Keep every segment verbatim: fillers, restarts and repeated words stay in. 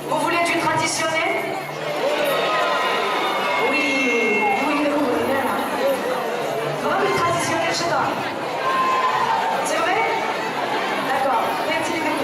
Vous voulez du traditionnel ? Oui, oui, oui, oui. Vraiment du traditionnel, je sais pas. C'est vrai ? D'accord. Merci beaucoup.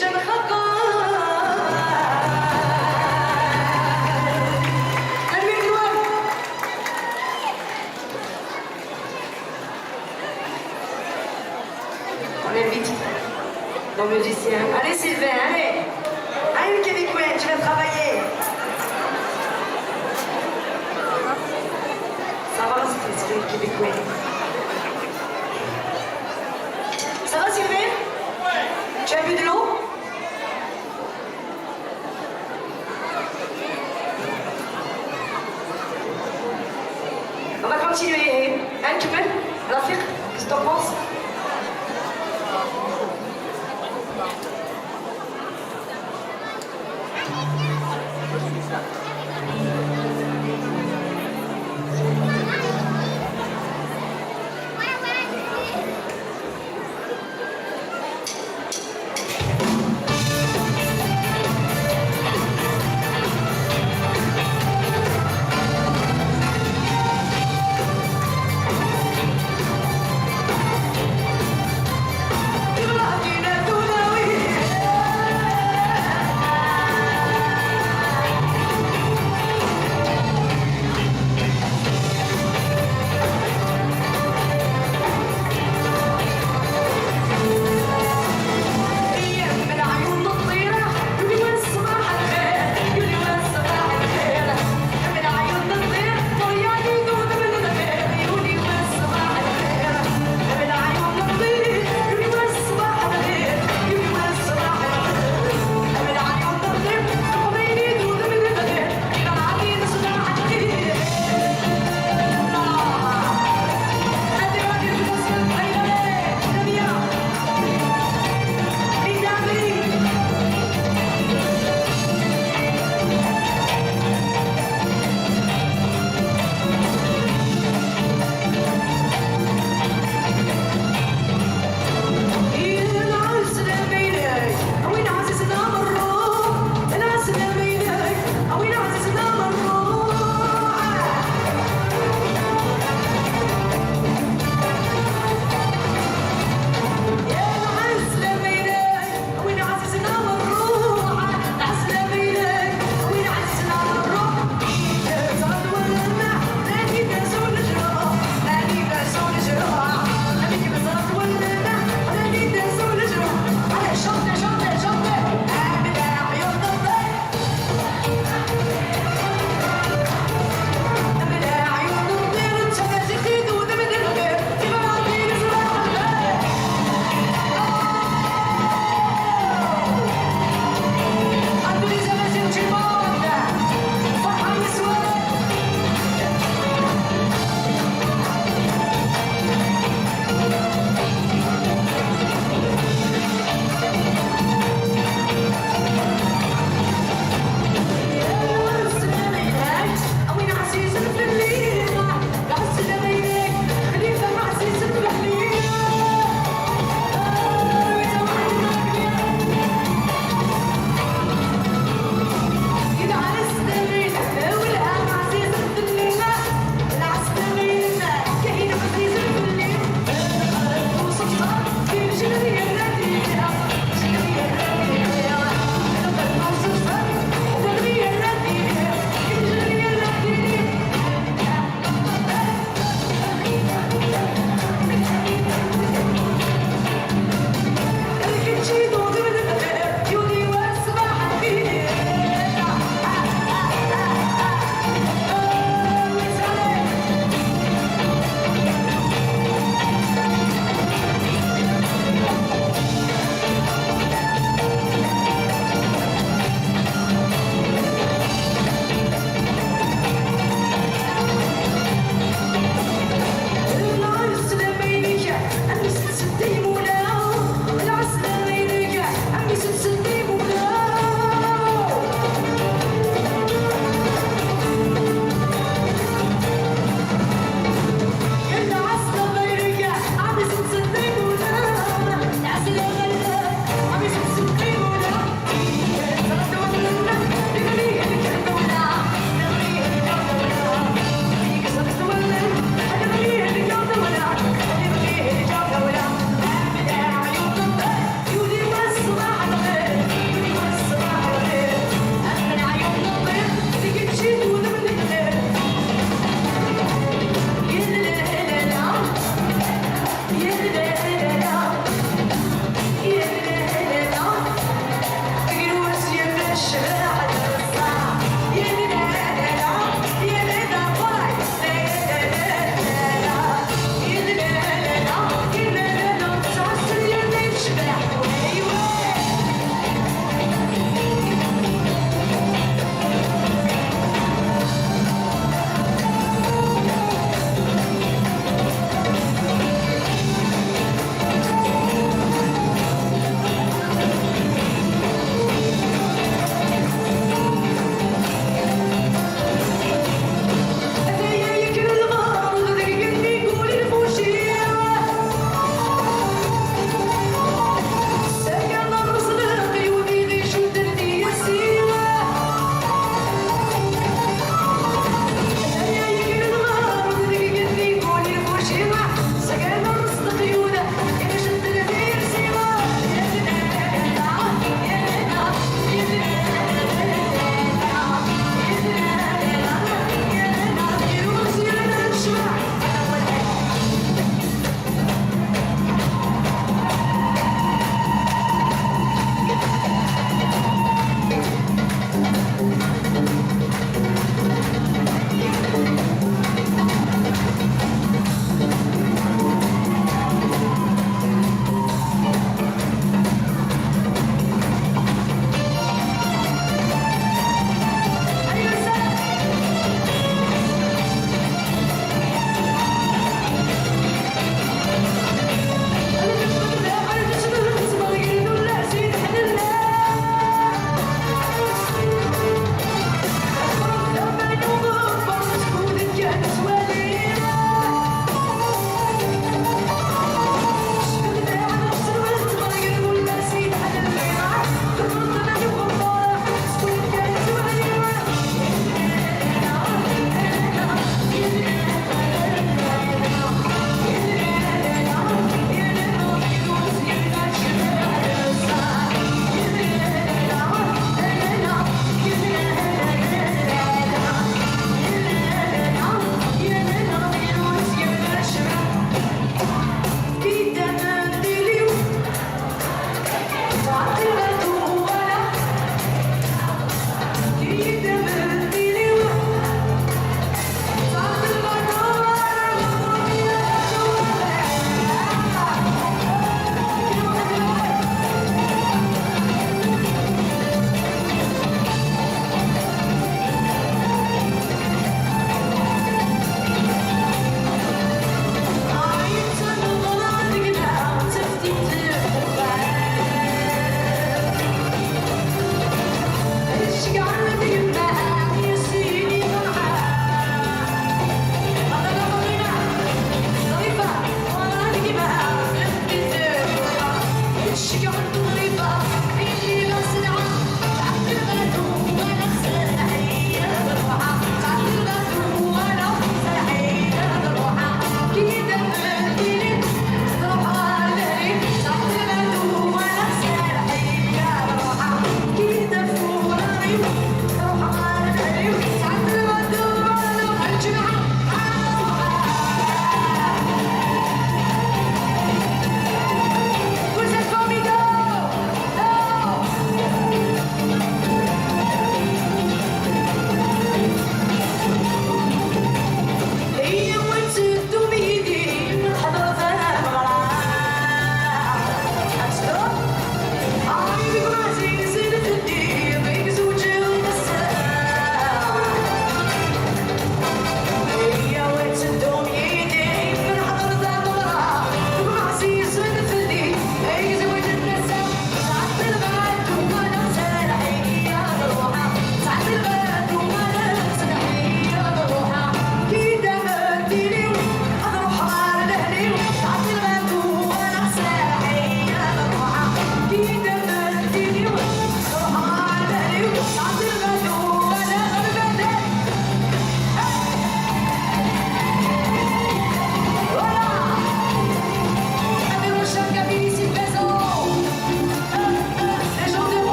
Lxaṭer. Tanemmirt-nwen. On invite nos musiciens. Allez Sylvain, allez. Allez le Québécois, tu vas travailler. Ça va, c'est le Québécois. Ça va Sylvain ? Tu as bu de l'eau ? On va continuer. Hein, tu peux ? Rafik, qu'est-ce que t'en penses ?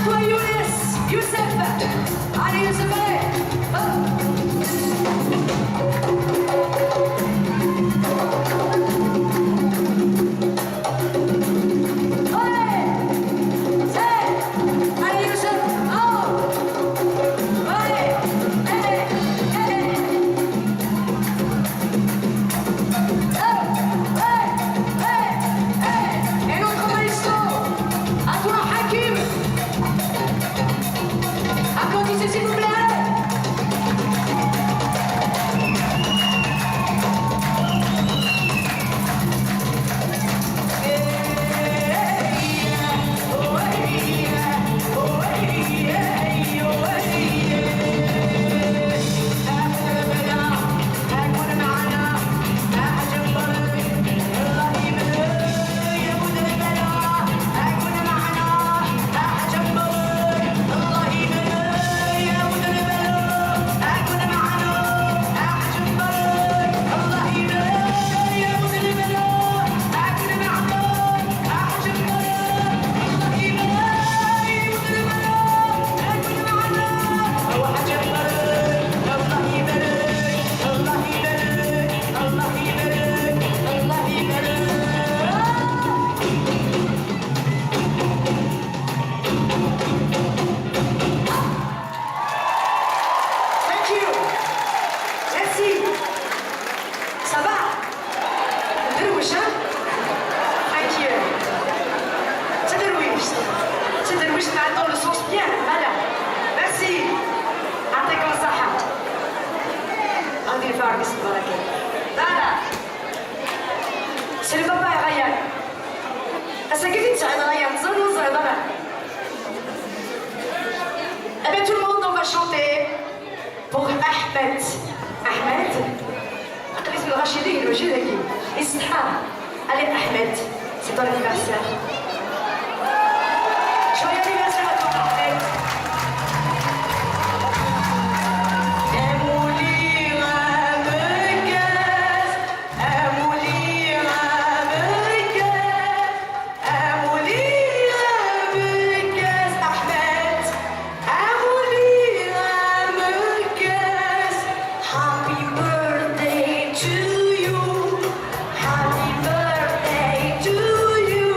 Younes, Youssef. Allez, Youssef, allez. Hop. Ouais. Hey. Allez, Youssef. Oh. Ouais. Hey. Hey. Hey. Hey. Hey. Et notre maestro, Abdullah Hakim. Applaudissez, s'il vous plaît. Thank you. Merci. Ça va? Tedrewec, hein? Thank you. Tedrewec. Tedrewec, mais dans le sens bien. Voilà. Merci. يعطيكم الصحة. غادي نفارق اسم البركة. Voilà. C'est le papa et Ryan. Ass-agi i d-tesɛiḍ Ryan, teẓriḍ ur teẓriḍ ara. Eh bien, tout le monde, on va chanter pour Ahmed. Ahmed. Aql-i isem Rachid, il est dagi. Isetḥa. Allez, Ahmed, c'est ton anniversaire. Joyeux anniversaire à toi, Ahmed. Amulli ameggaz, amulli ameggaz, amulli ameggaz, Ahmed, amulli ameggaz. Happy birthday to you, happy birthday to you,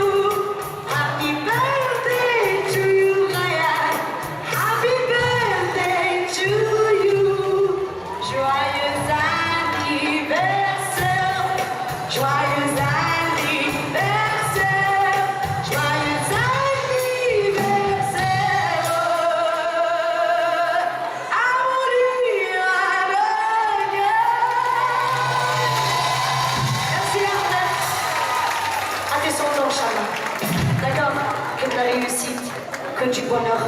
happy birthday to you, Ryan. Happy birthday to you. Joyeux anniversaire. Joyeux anniversaire. Joyeux anniversaire. Amulli ameggaz. Merci Ahmed. À tes cent ans, Inch'Allah. D'accord? Que de la réussite, que du bonheur.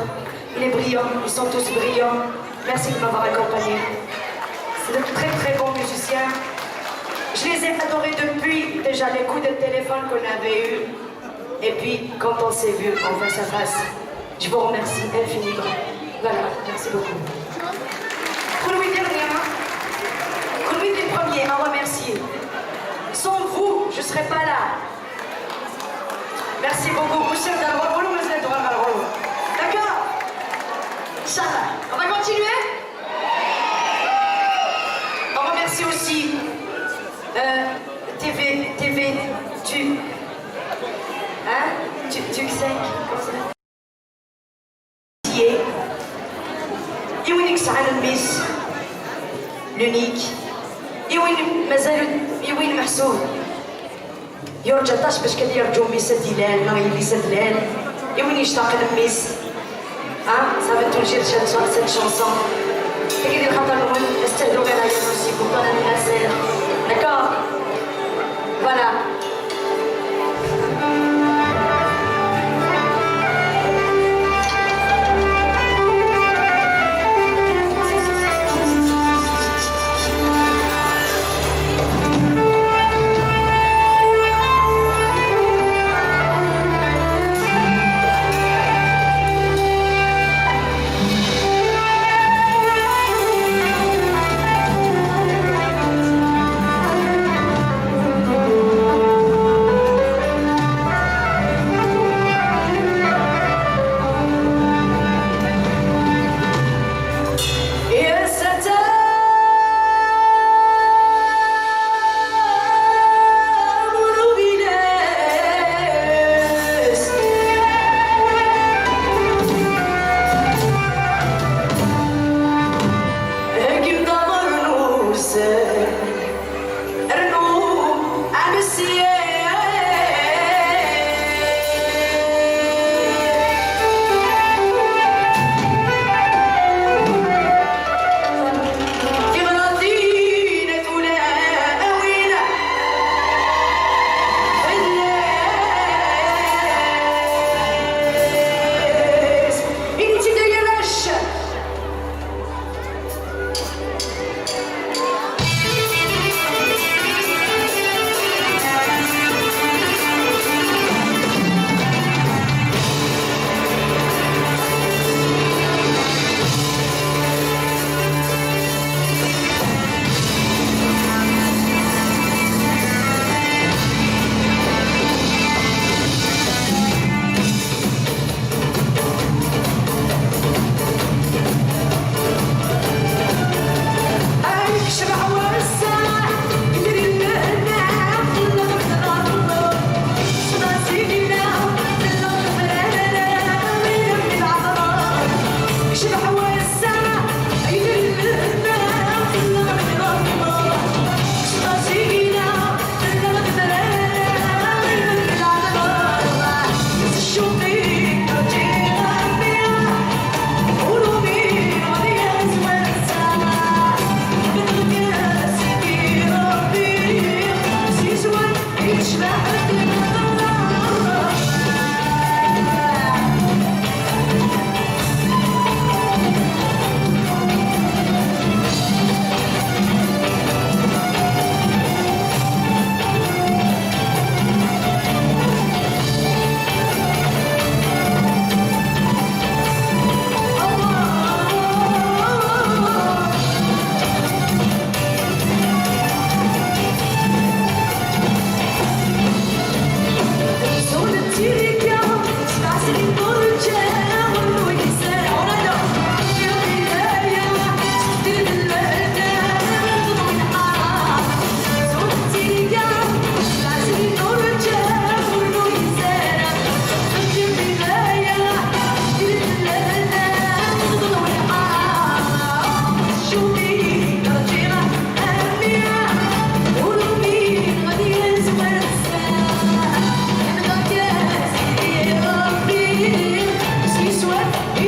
Il est brillant, ils sont tous brillants. Merci de m'avoir accompagné. C'est de très très bons musiciens. Je les ai adorés depuis déjà les coups de téléphone qu'on avait eus. Et puis, quand on s'est vu en face à face, je vous remercie infiniment. Voilà, merci beaucoup. Pour Louis dernier, hein? Pour Louis les premiers à remercier. Sans vous, je ne serais pas là. Merci beaucoup. Monsieur Dalrolo, Monsieur Dalrolo. D'accord? Inch'Allah. On va continuer? On remercie aussi euh, T V, T V, tu, hein? Tu, tu sais, comme ça. I win i yesɛan mmi-s, l'unique, i win mazal, i win meḥsub yurǧa aṭas bac kan yerǧu mmi-s ad d-ilal, neɣ yelli-s ad d-lal, i win yectaqen mmi-s. Hein, ça va être obligé de cette, cette chanson. Tagi di lxaṭer-nwen, ad s-tehdu i Ryan aussi pour ton anniversaire. D'accord? Voilà.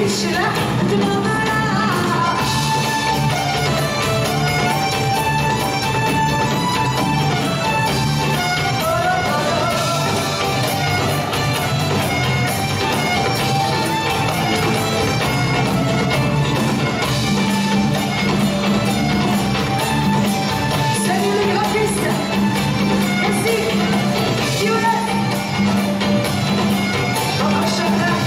Salut les graphistes. Merci. Q S. Jean-Marc Chapelain.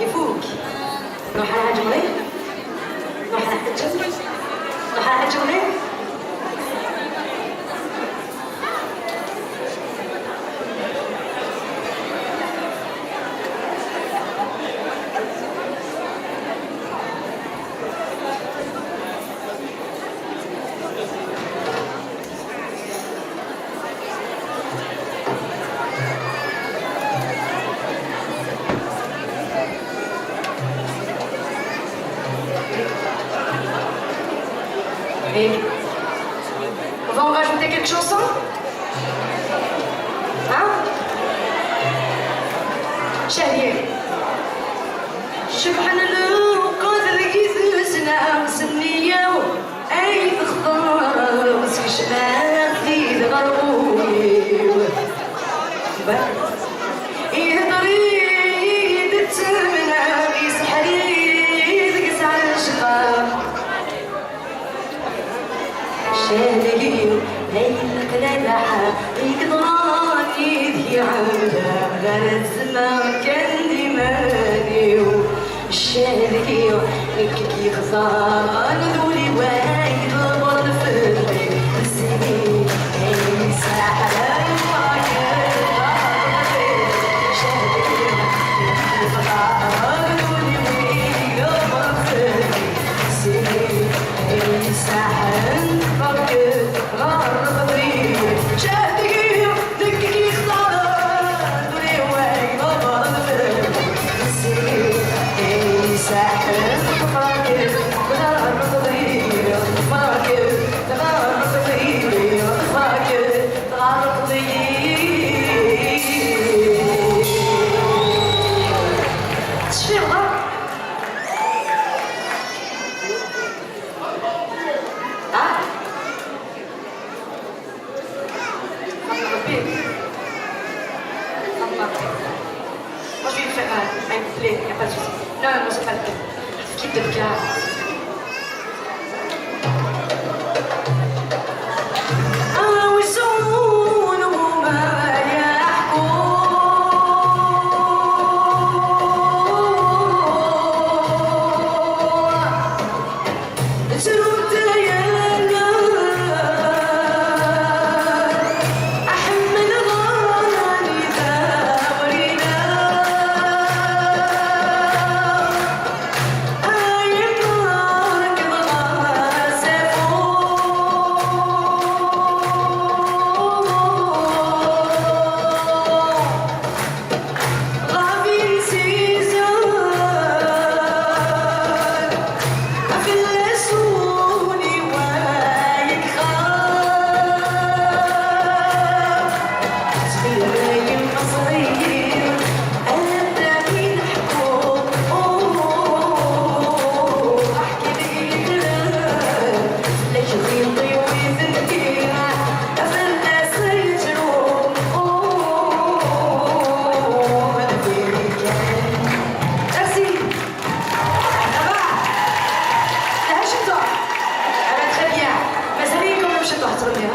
يفوك. نروح على حاجة مليح. نروح على حاجة مليح. نروح على حاجة مليح. Et on va en rajouter quelques chansons. Hein? Chahir. Cebḥen lewqat deg yidles-nneɣ s nniya-w. Ay textar, skecmeɣ-t-id ɣer wul-iw. Ihder-iyi-d ttemna, iseḥḥer-iyi deg-s ɛecqa. Cehd-agi, ay leqlalaḥ, i yeḍran yid-k iɛemda, ɣer zzma kan d iman-iw. Ccah deg-i, nekk i k-yextar, d ul-iw ay d-lbert fell-i, d zzin-iw ay yesseḥran. Ccah deg-i, nekk i k-yextar, d ul-iw ay d-lbert fell-i, d zzin-iw ay yesseḥran. Ccah deg-i, nekk i k-yextaren, d ul-iw ay d-lbert fell-i. Tecfiḍ? Ha? Moi, je vais faire un, un couplet, y a pas de souci. Non, non, c'est pas le cas. Skip de cas. Merci. Ça va? Ah, très bien. Mais ça va, quand même, je t'entends bien.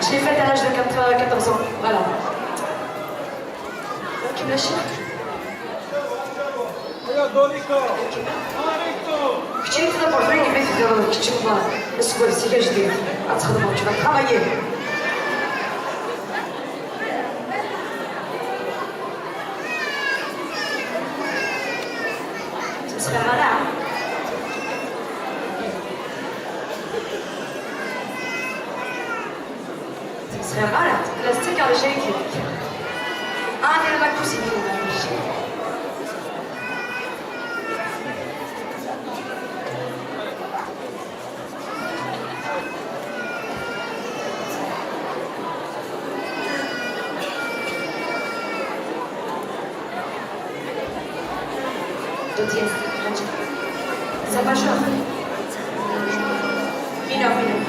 Je l'ai faite à l'âge de quatre, quatorze ans. Voilà. Ok, ma chérie. Kečč i d tameṭṭut, kečč i d tameṭṭut, kečč i d tameṭṭut, aseggas-ik ajdid, ad txedmeḍ, tu vas travailler. Ur ttmesxiṛ ara. Ur ttmesxiṛ ara, teqqel-as d takeṛṛust-agi. Ah, d lmakuz-inu. Do dièse. Sa majeur. Mineur, mineur.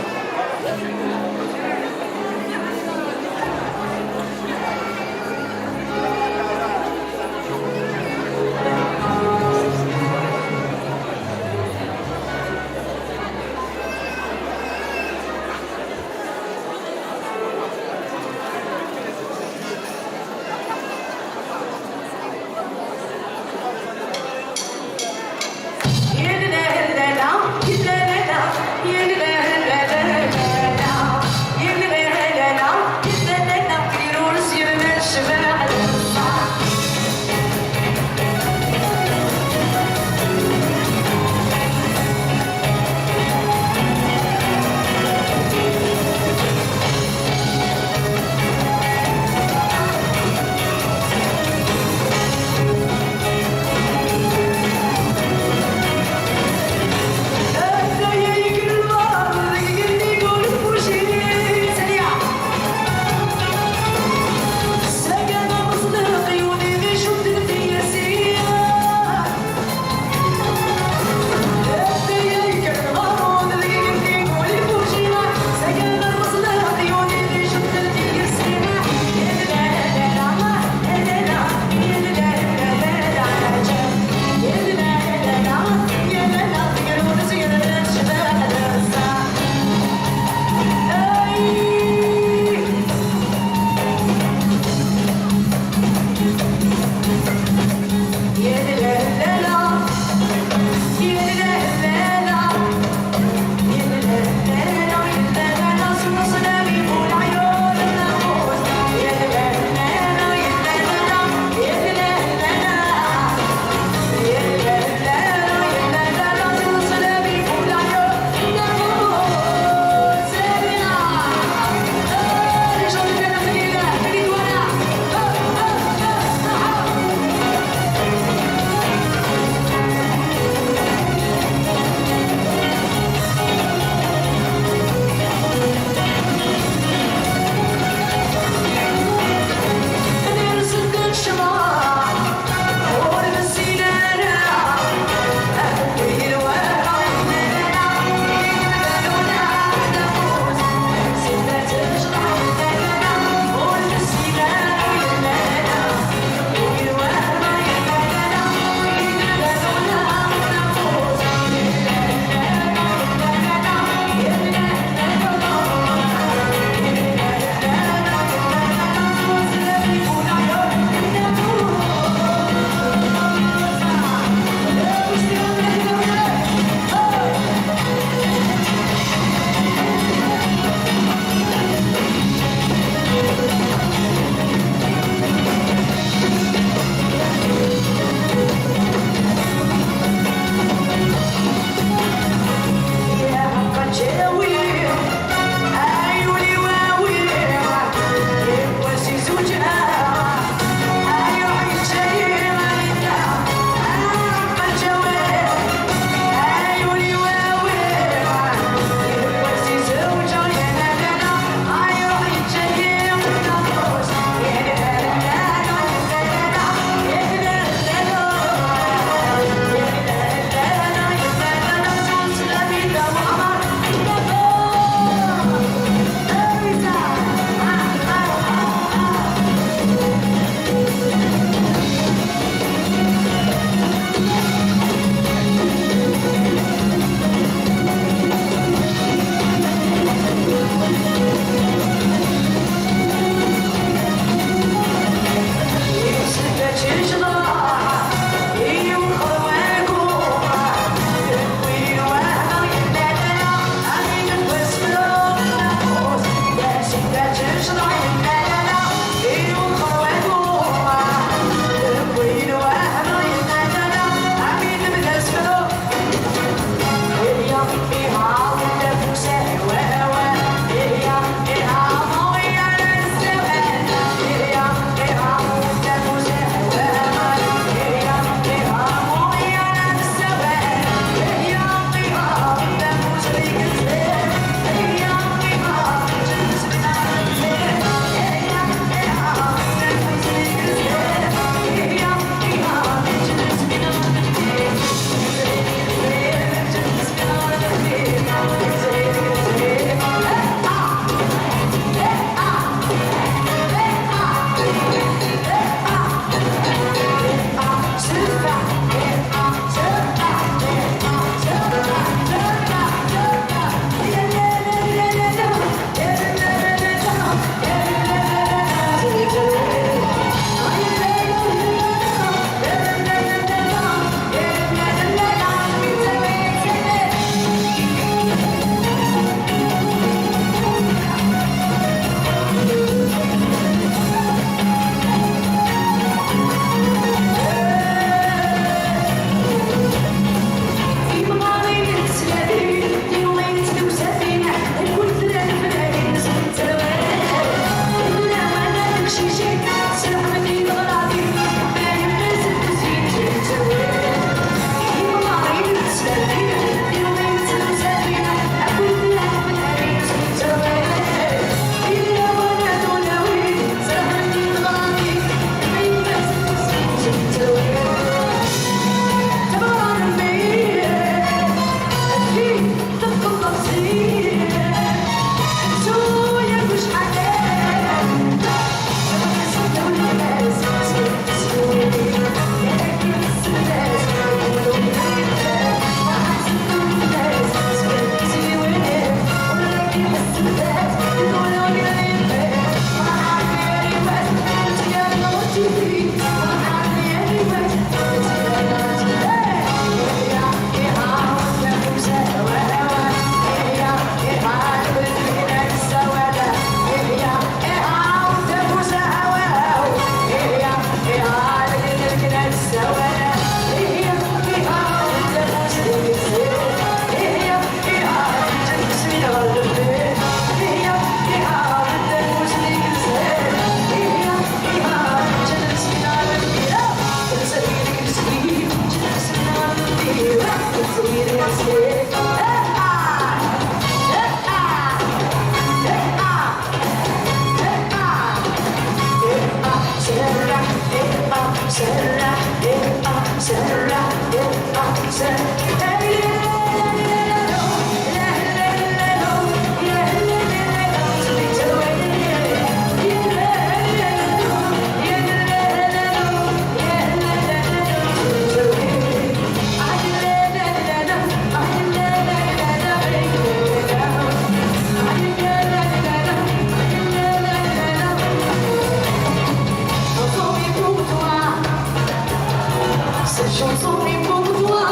Cette chanson est pour toi.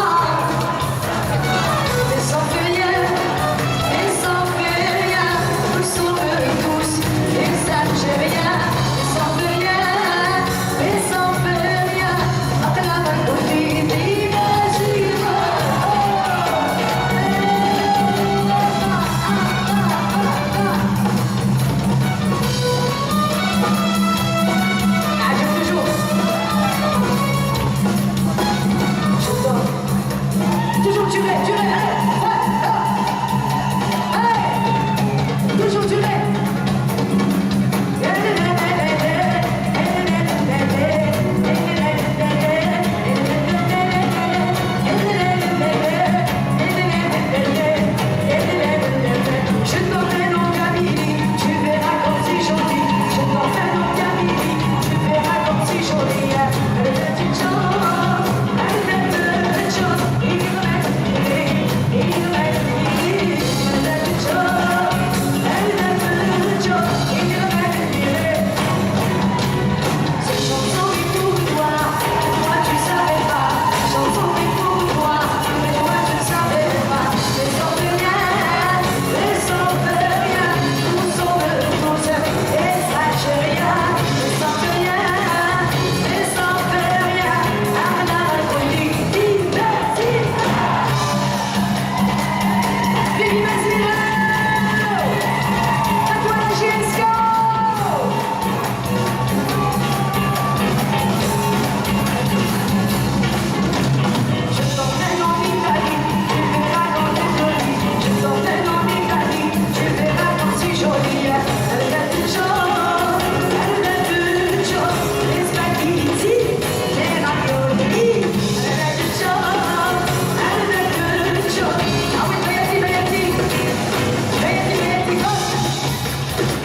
Les Antilliens, les Antilliens, nous sommes tous les Algériens. Les Antilliens, les Antilliens, أحلى من كل دين. Toujours, tu l'es, tu l'es, allez, ouais, ouais. Toujours, tu l'es.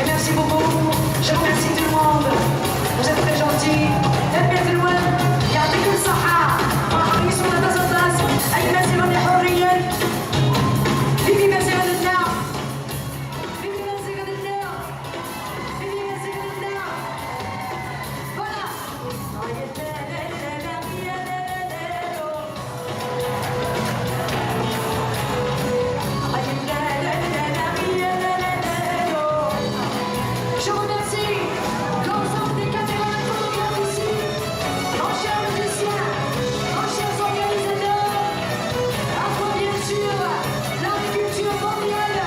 Et merci beaucoup. Je remercie tout le monde. Vous êtes très gentils. Faites bien de loin. يعطيكم الصحة. مرحبا بكم. أي ناس يبغوا يحرية. Vivi Mazembe. Vivi Mazembe. Vivi Mazembe. Voilà. Je remercie l'ensemble des caméras photographes ici, nos chers musiciens, nos chers organisateurs, à quoi bien sûr la culture mondiale.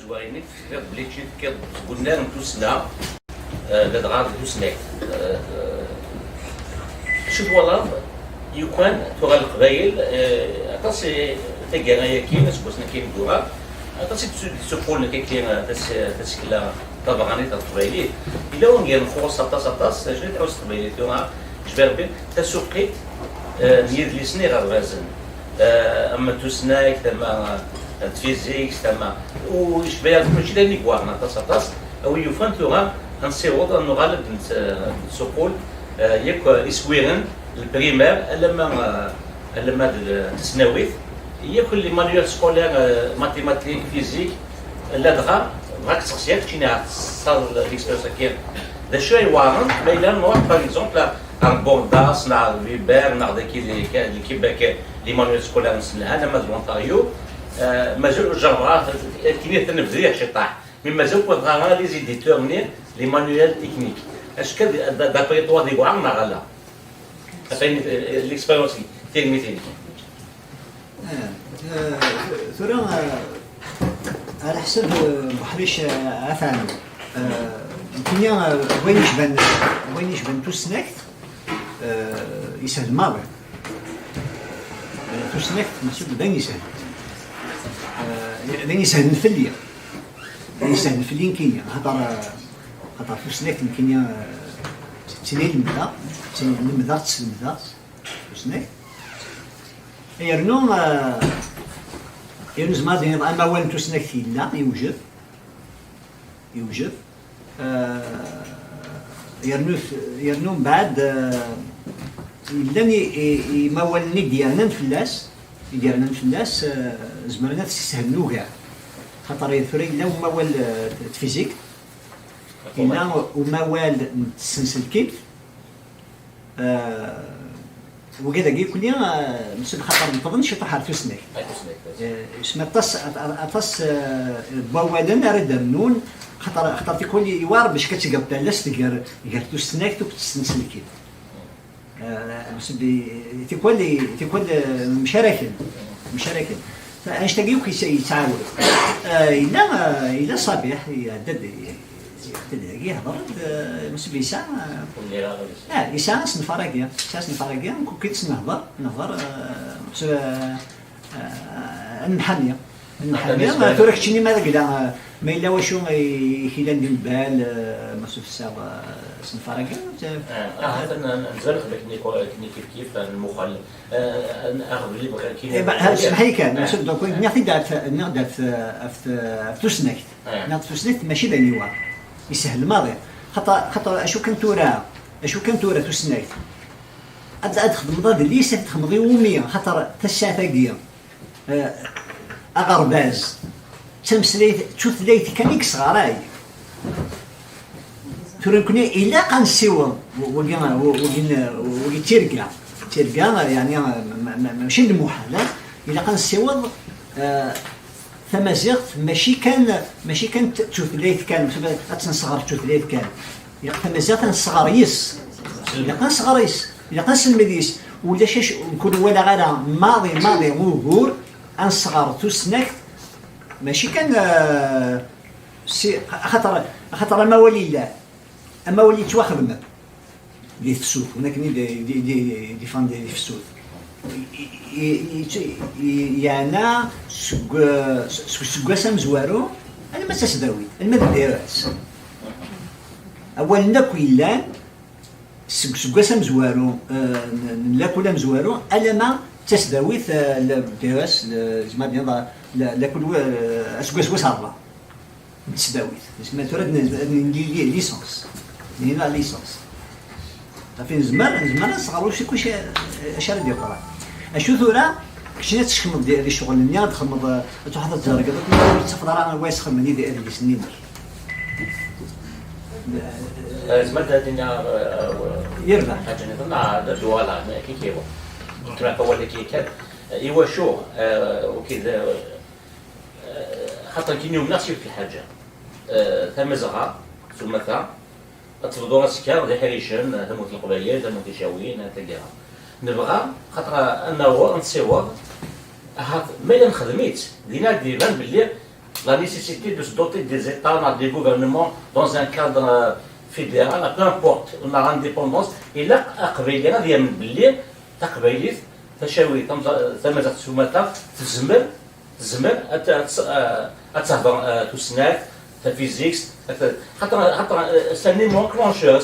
Wayen i d-tefkiḍ belli čči tekkiḍ deg unnar n tussna, eh, ladɣa d tusnakt. Eh, eh, acu twalaḍ yukan tuɣal Leqbayel, eh, aṭas i taggara-agi, aseggasen-agi i d-yuɣal, aṭas i d-, d-ssuqqulen akka, eh, tas-, tasekla tabeṛṛanit ɣer teqbaylit. Yella wungal nxuṣṣ aṭas, aṭas, acu i tɛuss teqbaylit tura, jbiṛ bin, tasuqqilt, eh, n yidlisen iɣerbazen. Eh, ama n tusnakt, ama, eh, n tfizikt, ama, u yecba, mačči d ayen i iweɛren aṭas, aṭas, a wi yufan tura ad nessiweḍ, ad nuɣal ad nett-, ad nessuqqul, eh, yakk, eh, iswiren, le primaire, alamma, eh, alamma d, d tesnawit, yakk les manuels scolaires, eh, mathématiques, physique, ladɣa, bɣa ad k-sseqsiɣ, keččini ad tessardeḍ l'expérience-agi, d acu ay iweɛren, ma yella nruḥ, par exemple, ɣer Bordas, neɣ ɣer Weber, neɣ dagi di, di Québec, les manuels scolaires n Senlhan, ama d l'Ontario, eh, mazal ur jerrbeɣ ara, akken i ten-bdiɣ ciṭṭaḥ, mi mazal ur wwiḍeɣ ara les éditeurs-nni, les manuels techniques. Est-ce que d, d, d'après toi, d iweɛren neɣ ala? Atan, eh, l'expérience, tirmit-inek. Ah, eh, tura, eh, ɛla ḥsab, eh, Buḥric, eh, atan, eh, nekkini, eh, wayen yecban, wayen yecban tusnakt, eh, yeshel maḍi. Eh, tusnakt, meḥsub d ayen yeshel. Eh, d ayen yeshlen fell-i. D ayen yeshlen fell-i nekkini. Axaṭer, eh, axaṭer tusnakt nekkini, eh, d tin i lemdeɣ, d tin i lemdeɣ, tt-lemdeɣ, tusnakt. Yernu, eh, yernu zemreɣ ad d-iniɣ amawal n tusnakt yella, yewjed. Yewjed. Eh, yernu, yernu mbeɛd, eh, yellan i, i, imawalen i d-yernan fell-as, i d-yernan fell-as, eh, zemren ad t-sehlen ugar. Xaṭer tura yella umawal, eh, n tfizikt, yella umawal n tsenselkimt, eh, wigad-agi kulli, eh, meḥsub xaṭer neṭḍen ciṭuḥ ar tusnakt. Ar tusnakt, eh, yesma aṭas, aṭas, eh, n wawalen ara d-rnun, xaṭer, xaṭer tikwal yewɛer bac ad tgeḍ tallast gar, gar tusnakt akked tsenselkimt. Eh, meḥsub i-, tikwal, tikwal, eh, mcaraken, mcaraken. Annect-agi akk yes-, yettɛawed. Eh, yella, eh, yella Ṣabiḥ, iɛedda-d, iɛedda-d dagi, yehḍer-d, eh, meḥsub yesɛa, eh, ah, yesɛa asenfar-agi, yesɛa asenfar-agi, nekkni nehḍer, nehḍer, eh, meḥsub, eh, eh, ad nemḥami, ad nemḥami. Tura keččini ma d agla, eh, ma yella wacu i k-ilan di lbal, eh, meḥsub tesɛiḍ, eh, asenfar-agi, eh, ah, ah, nezmer ad nexdem akken kif kif, eh, nmuqel. Eh, aɣbel i bɣiɣ kif. Eh, ba-, ha, semḥ-iyi kan, donc, nniɣ-t-id ɣef, nniɣ-d ɣef, ɣef, ɣef tusnakt. Nniɣ-d tusnakt mačči d aniwa. Yeshel maḍi. Xaṭer, xaṭer acu kan tura, acu kan tura tusnakt. Ad, ad txedmeḍ adlis, ad txedmeḍ i wumi, xaṭer tasaɛet-agi, eh, aɣerbaz, d tameslayt, d tutlayt kan i yesɣaray. Tura nekkni ilaq ad nessiweḍ, wagi, wagi, wagi d tirga, tirga, yeɛni, ma-, ma-, ma-, mačči d lmuḥal, eh? Ilaq ad nessiweḍ, eh, tamaziɣt, mačči kan, mačči kan d tutlayt kan, ad tt-nesɣer d tutlayt kan. Ilaq tamaziɣt ad nesɣer yes. Ilaq ad nesɣer yes. Ilaq ad nselmed yes. Ulac acu, ur walaɣ ara maḍi, maḍi ugur ad nesɣer tusnakt, mačči kan, eh, Si, axaṭer, axaṭer amawal yellan, amawal yettwaxedmen di tefsut, win akken i d, di, di, di, di, di tefsut. I, i, i, i, yeɛna seg, seg useggas amezwaru alamma d tasdawit, alamma d D E S. Awalen akk yellan, seg useggas amezwaru, eh, n, n lakul amezwaru, alamma d tasdawit, eh, la D E S, la, zeɛma ad niniḍ, la, lakul, eh, aseggas wis ṛebɛa n tesdawit. Zeɛma tura ad n-, ad nini li-, licence. Nini la licence. Ɣef nezmer, nezmer ad nseɣer usi kuc acu ara d-yeḍran. Acu tura, keččini ad tsekmeḍ di, di ccɣel-nni, ad txedmeḍ, eh, ad truḥeḍ ad tzergeḍ, ad ur tettafeḍ ara wa yesxedmen idlisen-nni-inek. Eh, zemreɣ ad d-iniɣ, eh, yerbeḥ. Ḥaǧa nniḍen, neɣ d ddwala, neɣ kiki. Tura awal-agi kan. Eh, iwacu, eh, ukid, eh, xaṭer kan yumneɣ s yiwet lḥaǧa. Eh, Tamazɣa, s umata, ad tebḍu azekka d iḥricen, eh, tamurt n Leqbayel, tamurt n Icawin, eh, taggara. Nebɣa, xaṭer ad naweḍ, ad nessiweḍ, ahat ma yella nexdem-itt, dinna ad d-iban belli La nécessité de se doter des États, des gouvernements, dans un cadre euh, fédéral, peu importe, on a indépendance. Et là, aqbayli ad yamen belli taqbaylit, tacawit, tamaziɣt s umata, tezmer, tezmer ad, ad, ad tehder uh, tusnakt, tafizikt, xaṭer, xaṭer, c'est un élément enclencheur,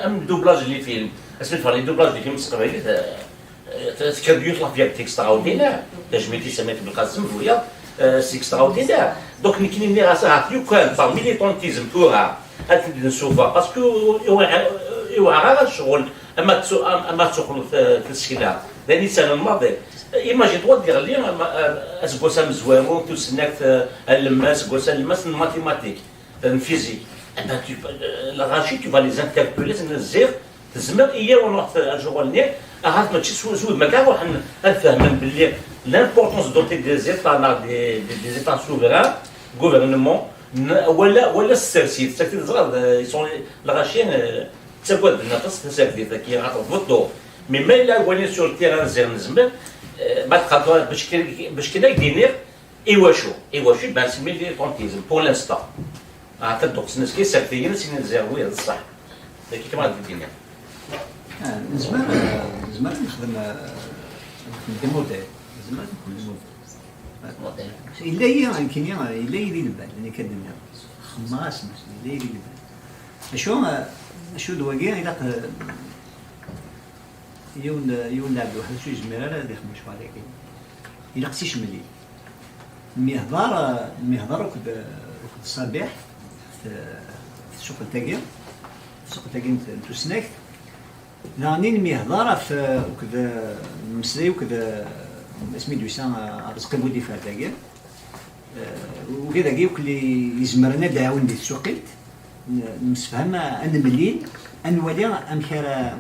am doublage les films, asmi tfeɣ les doublages des films s teqbaylit, tekker yiwet la fière deg tɣawtin, tajmilt i Samit Belqasem, wiyaḍ, seg tɣawtin. Donc, nekni nniɣ-as, ahat lukan par militantisme tura, ad t-id-nsuffeɣ, parce que iweɛɛer ara ccɣel, ama ad tuqleḍ tsekla, d ayen yesɛan lmaḍi. Imagine-toi ad d-iɣli aseggas amezwaru, tusnakt, alemmas, aseggas alemmas n mathématiques, n physique. Eh ben, tu, le Rachid, tu vas les interpeller, ziɣ tezmer i yiwen ruḥ ajuɣal-nni, ahat mačči s wudem akka ruḥen ad fehmen belli l'importance de doter des États neɣ des, des, des États souverains, gouvernement, wala, wala ssersit, sakti teẓriḍ, ils sont, le Rachid, ttaggaden aṭas tasertit-agi, ɣer tbeṭṭu. Mais ma yella wani sur le terrain ziɣ nezmer, ma tqaṭeḍ, bac kan ad k-iniɣ, iwacu, iwacu, ben c'est militantisme, pour l'instant. Ahat ad d-uqsen aski sertiyen, sin ziɣ wiyaḍ ṣṣeḥ. Dagi kan ad d-iniɣ. Nezmer, nezmer ad nexdem, ad nexdem des modèles. Nezmer ad nexdem des modèles. Yella-yi, nekkini, yella-yi di lbal, nekk ad d-iniɣ. Xemmeɣ-asen, yella-yi di lbal. Acu, acu d wagi, ilaq, yiwen, yiwen n lɛebd weḥd-s ur yezmir ara ad ixdem lecɣal-agi. Ilaq s icemli. Myehḍer, myehḍer akked, akked Ṣabiḥ, tsuqelt-agi, tsuqelt-agi n tusnakt. Daɣen i nemyehḍer ɣef, akked, nemmeslay akked, asmi d-yusa Arezqi Budifar dagi. Ugad-agi akk yezemren ad d-iɛawen di tsuqilt, nemsefham ad nemlil, ad nwali amek ara,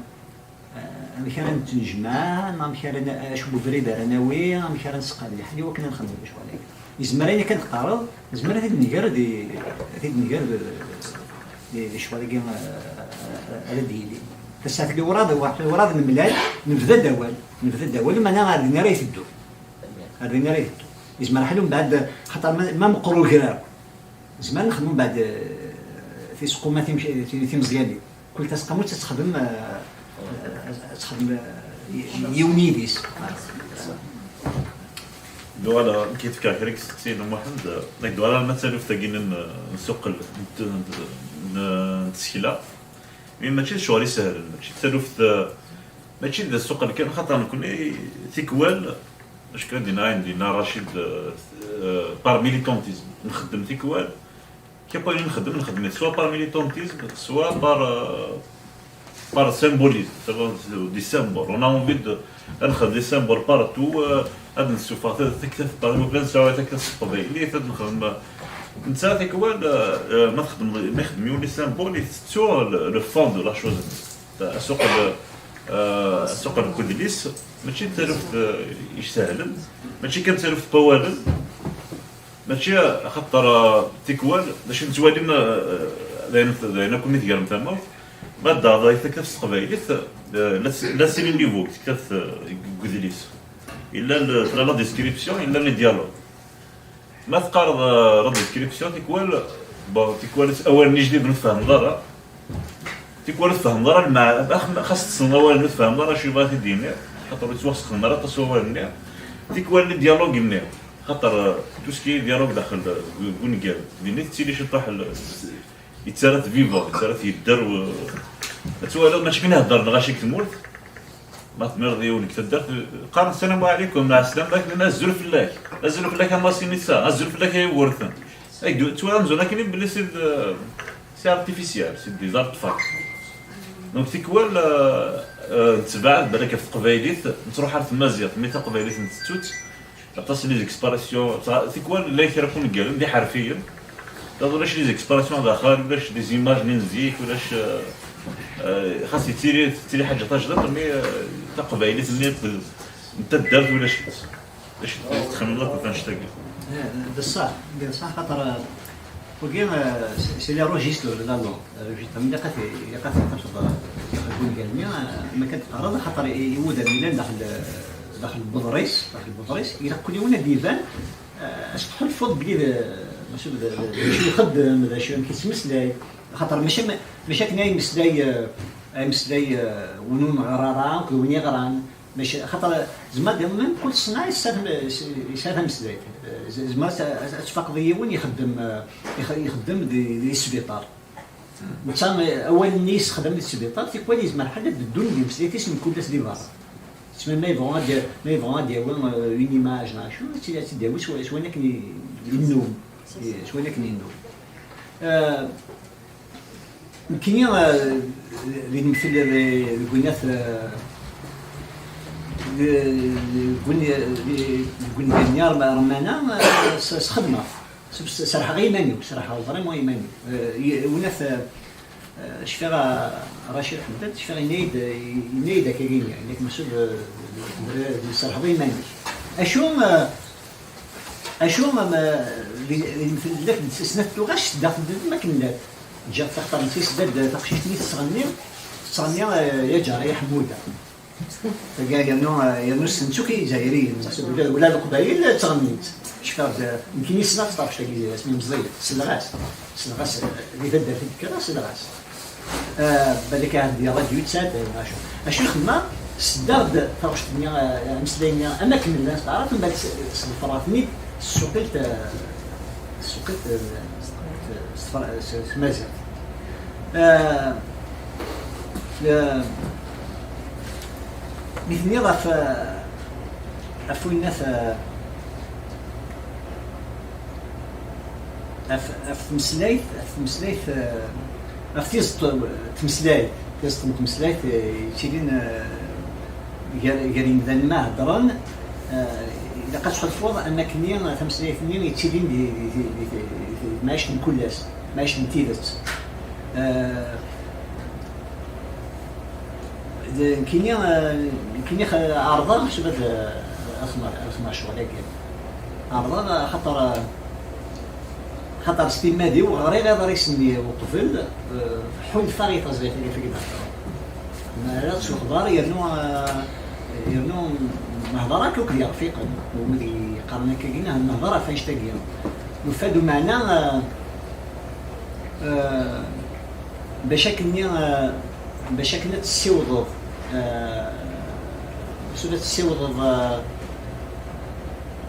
amek ara nettnejmaɛ, neɣ amek ara, acu n ubrid ara nawi, amek ara nseqqad leḥel i wakken ad nxemmem lecɣal-agi. Yezmer ayen akka d-teqqareḍ, nezmer ad t-id-nger di, ad t-id-nger di, di lecɣal-agi ara d-yili. Tasaɛet-nni werɛad, werɛad nemlal, nebda-d awal, nebda-d awal, meɛna ar din ara iteddu. Ar din ara iteddu. Yezmer ḥal umbeɛd, xaṭer ma, ma meqqer ugraw, nezmer nexdem umbeɛd tiseqquma timeẓyalin. Kul taseqqamut ad texdem, ad texdem yiwen yidis. Duɣal, nekk yefka kra n yisteqsiyen n Muḥend, nekk duɣal ma d taluft-agi n nsuqel n tsekla, mi mačči d ccɣel isehlen, mačči d taluft, mačči d ssuq kan, xaṭer nekkni tikwal, acu kan dina ayen dina Racid, par militantisme, nxeddem tikwal, tikwal i nxeddem, nxeddem-it soit par militantisme, soit par, par symbolisme, des symboles. On a envie de, ad nxeddem des symboles partout, ad nessufeɣ taktabt, par exemple, ad nesɛu taktabt s teqbaylit, ad nxeddem, netta tikwal, ma txeddmeḍ, ma ixeddem yiwen les symboles, itettu le fond de la chose. Asuqel, asuqel n udlis, mačči d taluft isehlen, mačči kan d taluft n wawalen, mačči axaṭer tikwal d acu nettwali d ayen akk mi tgerrem tamawt, ma d-aɣeḍ ay taktabt s teqbaylit, la sini niveau deg tektabt deg udlis, yella la description, yella les dialogues. Ma teqqareḍ la description, tikwal, bon, tikwal awalen ijdiden ur tfehmeḍ ara. Tikwal ur tfehmeḍ ara lmeɛna, xas tessneḍ awalen ur tfehmeḍ ara acu yebɣa ad t-id-yini, xaṭer ur yettwaxsexdem ara aṭas wawal-nni. Tikwal les dialogues-nni, xaṭer tout ce qui est dialogue daxel deg ungal, dinni tettili ciṭuḥ, yettarra-t vivant, yettarra-t yedder. Ad twaliḍ mačči kan ihedder lɣaci deg tmurt. Ma tmireḍ yiwen deg taddart, qqaren ssalamu ɛlikum, mɛa sslama, akken azul fell-ak, azul fell-ak a Masinissa, azul fell-ak a Yugurten. Tura amzun akken belli c'est artificiel, c'est des artefacts. Donc tikwal nettbeɛ balak ɣef teqbaylit, nettruḥ ar tmaziɣt, mi taqbaylit ntettu-tt, aṭas n les expressions, tikwal llan kra n wungalen d iḥerfiyen, ulac les expressions daxel, ulac des images n zik, ulac, xas yettili, tettili ḥaǧa tajdiṭ, mi taqbaylit-nni n taddart ulac-itt. D acu txemmeḍ akk ɣef annect-agi? D ṣṣeḥ, d ṣṣeḥ, xaṭer wagi c'est le registre de la langue. Registre, ilaq ad ilaq ad tafeḍ deg wungal-nni, ma kan teqqareḍ, xaṭer iwudam yellan daxel, daxel n uḍris, daxel n uḍris, ilaq kul yiwen ad d-iban, ad s-tḥulfuḍ belli d Mačči d d- d acu ixeddem, d acu amek yettmeslay. Axaṭer mačči, mačči akken ay yemeslay, eh, ay yemeslay, eh, win ur neɣri ara akked win yeɣran. Mačči, axaṭer zmer ad d-yawin kul ṣṣenɛa yesɛa tam- yesɛa tameslayt. Eh, z- zmer ad t- ad tfaqeḍ i yiwen ixeddem, eh, ix- ixeddem di di sbiṭar. Netta, eh, awal-nni yessexdam di sbiṭar, tikwal yezmer ḥala ad d-ddun di meslayt-is mkul ass di berra. Tsemma ma yebɣu ad d- ma yebɣu ad d-yawi, eh, une image neɣ acu, ad tt- ad tt-id-yawi s wa- s wayen akken i- yennum. S wayen akken yennum. Eh, nekkini, eh, di lemtel, eh, deg winat, eh, deg win- deg win-nni remmana, eh, s- sxedmeɣ. Serḥeɣ iman-iw, serḥeɣ vraiment iman-iw. Eh, winat, eh, cfiɣ, eh, Racid Ḥemdan, cfiɣ yenna-yi-d, yenna-yi-d akka-agi, yenna-k Mesud, eh, serḥeḍ iman-ik. Acu, eh, acu, eh, di di tella snat tuɣac, tedda tedda akken llant. Ǧǧiɣ taxṭer-nnes, tedda-d taqcict-nni tettɣenni, tettɣenni, eh, ya ǧar, ya Ḥemmuda. Tagi yernu, yernu ssnen-tt akk Izzayriyen, ula, ula d Leqbayel ttɣennint. Cfiɣ-d, nekkini ssneɣ-tt taɣect-agi, asmi meẓẓiyeɣ, selleɣ-as. Selleɣ-as, di taddart i d-kkreɣ, selleɣ-as. Ah, balak ahat di rradyu i tt-sɛeddayen, acu. Acu i xedmeɣ? Sseddaɣ-d taɣect-nni, ah, ameslay-nni, am akken llan s taɛrabt, mbeɛd s- sḍefreɣ-ten-id, ssuqilt, ah, ssuqilt, ah, s tfra- s- s tmaziɣt. Ah, ah, Mi tenniḍ ɣef, ɣef winnat, ɣef, ɣef tmeslayt, ɣef tmeslayt, ɣef tiẓeṭ tmeslayt, tiẓeṭ n tmeslayt yettilin gar, gar yimdanen ma heddren, ilaq ad tḥulfuḍ am akken tameslayt-nni yettilin di, di, di, di, di, di tmact n kul ass, tmact n tidet. D- nekkini, eh, nekkini xa- ɛerḍeɣ, caba d, eh, ad xedmeɣ, ad xedmeɣ ccɣel-agi. Ɛerḍeɣ, eh, xaṭer, eh, xaṭer s timmad-iw ɣriɣ iḍrisen-nni uqbel, eh, ḥulfaɣ i taẓrayt-agi ɣef i d-hedreɣ. Mi ara tt-nexḍer, yernu, eh, yernu nehḍer akka akked yirfiqen, wid yeqqaren akka-agi, nehḍer ɣef annect-agi. Nufa-d umeɛna, eh, eh, bac akken, eh, bac akken ad tessiwḍeḍ, eh, bac ad tessiwḍeḍ, eh,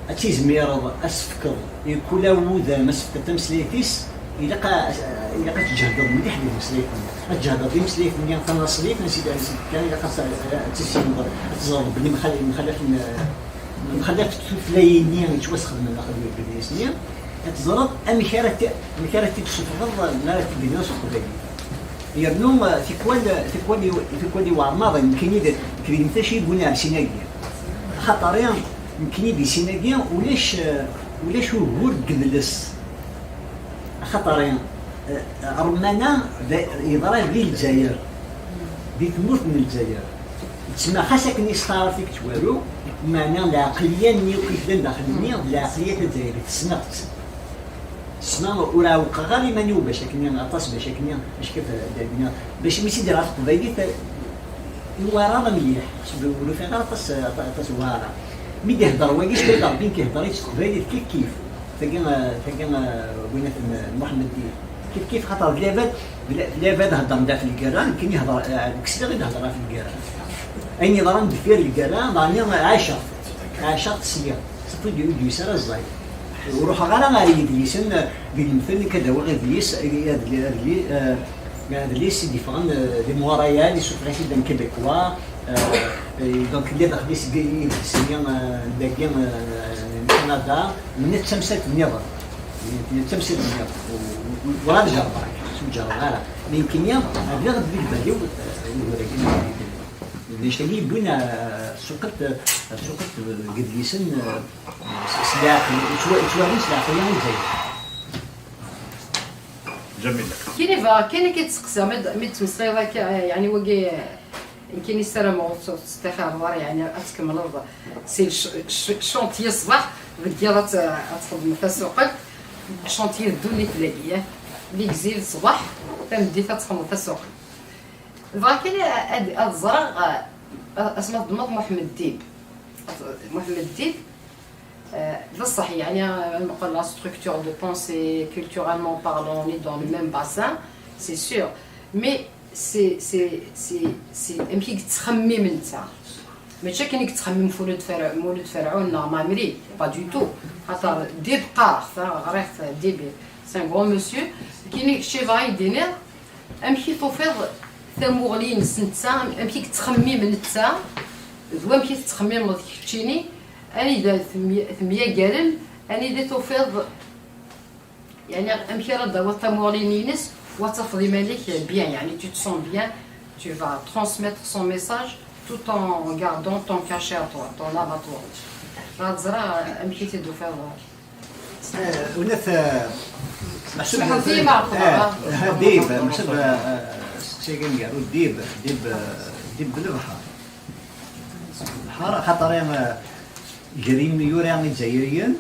ad tizmireḍ ad s-tefkeḍ i kul awudam, ad s-tefkeḍ tameslayt-is, ilaq a, ilaq ad tǧehdeḍ mliḥ di tmeslayt-nni. Ad tǧehdeḍ di tmeslayt-nni tanaṣlit, ansi d-, ansi d-tekka, ilaq ad tt-, ad tissineḍ, ad teẓreḍ belli mxal-, mxalaf n, mxalaf tutlayin-nni yettwasxedmen daxel n udlis-nni, ad teẓreḍ amek ara t-, amek ara t-id-tessufɣeḍ mi ara t-id-tiniḍ s teqbaylit. Yernu, eh, tikwal, tikwal i, tikwal i Waɛmaḍ, nekkini d, nekk d imtaci i yewwin ar sin-agi. Axaṭer, eh, nekkini di sin-agi, ulac, eh, ulac ugur deg yidles. Axaṭer, eh, eh, Ṛemmana d, yeḍra di Lezzayer, di tmurt n Lezzayer. Tsemma xas akken i s taɛrabt i yettwaru, meɛna lɛeqliya-nni akk i tellan daxel-nni, d lɛeqliya tazzayrit, ssneɣ-tt. Ssma ur ɛewqeɣ ara iman-iw bac akken aṭas, bac akken, bac akken ad d-iniɣ, bac mi tt-id-ɣer teqbaylit, eh, i waɛraben mliḥ, ur ufiɣ ara aṭas, aṭas, aṭas n waɛrab. Mi d-ihedder wagi, s Rebbi nekk ihedder-itt s teqbaylit kif kif. Tagi, eh, tagi, eh, winat n Muḥemmed Dib. Kif kif, xaṭer d labad, d la-, d labad heddren-d ɣef lgerra, nekkini hedder, eh, deg sliɣ i d-hedder ɣef lgerra. Ayen yeḍran deffir lgerra, meɛni ɛaceɣ-t, ɛaceɣ-t sliɣ. Surtout d-, d-yusa ara ẓẓay. Ur ruḥeɣ ara ɣer yidlisen, eh, di lemtel, nekk ad awiɣ idlis, eh, adli-, adli-, eh, adlis i d-yeffɣen, eh, di Montréal, isuffeɣ-it-id un Québécois, eh, eh, donc, lliɣ daxel-is deg yidles-nni, eh, dagi, eh, n Kanada, netta d tamsalt nniḍen. Netta d tamsalt nniḍen. U-, u-, werɛad jerrbeɣ, ur jerrbeɣ ara. Mi nekkini, rriɣ-d deg lbal-iw, eh, ugur-agi. D annect-agi yewwin, eh, tsuqilt, eh, tsuqilt deg yidlisen, eh, s, s leɛqel, yettwa-, yettwaru s leɛqel i Lezzayer. Ǧamila. Kini bɣa kan akka d-steqsiɣ, mi d-, mi d-tmeslayeḍ akka, eh, yeɛni wagi, eh, nekkini ssarameɣ ur tt-, ur tettixxireḍ ara, yeɛni ad tkemmleḍ si c-, c-, chantier ṣṣbeḥ, deg yiḍ ad tt-, ad txedmeḍ tasuqelt, chantier d ddunit dagi, eh, d igzi d ṣṣbeḥ, tameddit ad txedmeḍ tasuqelt. Bɣa kan ad, ad ẓreɣ, eh, asma teddmeḍ Muḥemmed Dib. Muḥemmed Dib, D ṣṣeḥ, yeɛni, meqqel la structure de pensée, culturellement parlant, on est dans le même bassin, c'est sûr. Mais c'est, c'est, c'est, c'est amek i yettxemmim netta. Mačči akken i yettxemmim Mulud Fer-, Mulud Ferɛun neɣ Mamri, pas du tout. Xaṭer Dib qqareɣ-t, ɣriɣ-t, Dib, c'est un grand monsieur. Kini kečči bɣa yi-d-iniḍ, amek i tufiḍ tamuɣli-ines netta, amek i yettxemmim netta, d wamek i tettxemmimeḍ keččini, anida temya-, temyagarem, anida tufiḍ, yeɛni, amek ara d-tawiḍ tamuɣli-ines, wa tafeḍ iman-ik bien, yeɛni, tu te sens bien, tu vas transmettre son message tout en gardant ton cachet à toi, ton lave à toi. Bɣiɣ ad ẓreɣ amek i t-id-tufiḍ. Unat, meḥsub Dib, meḥsub, seqsi-agi aneggaru, Dib, Dib, Dib d lebḥer. Lebḥer, axaṭer gar yimyura izzayriyen,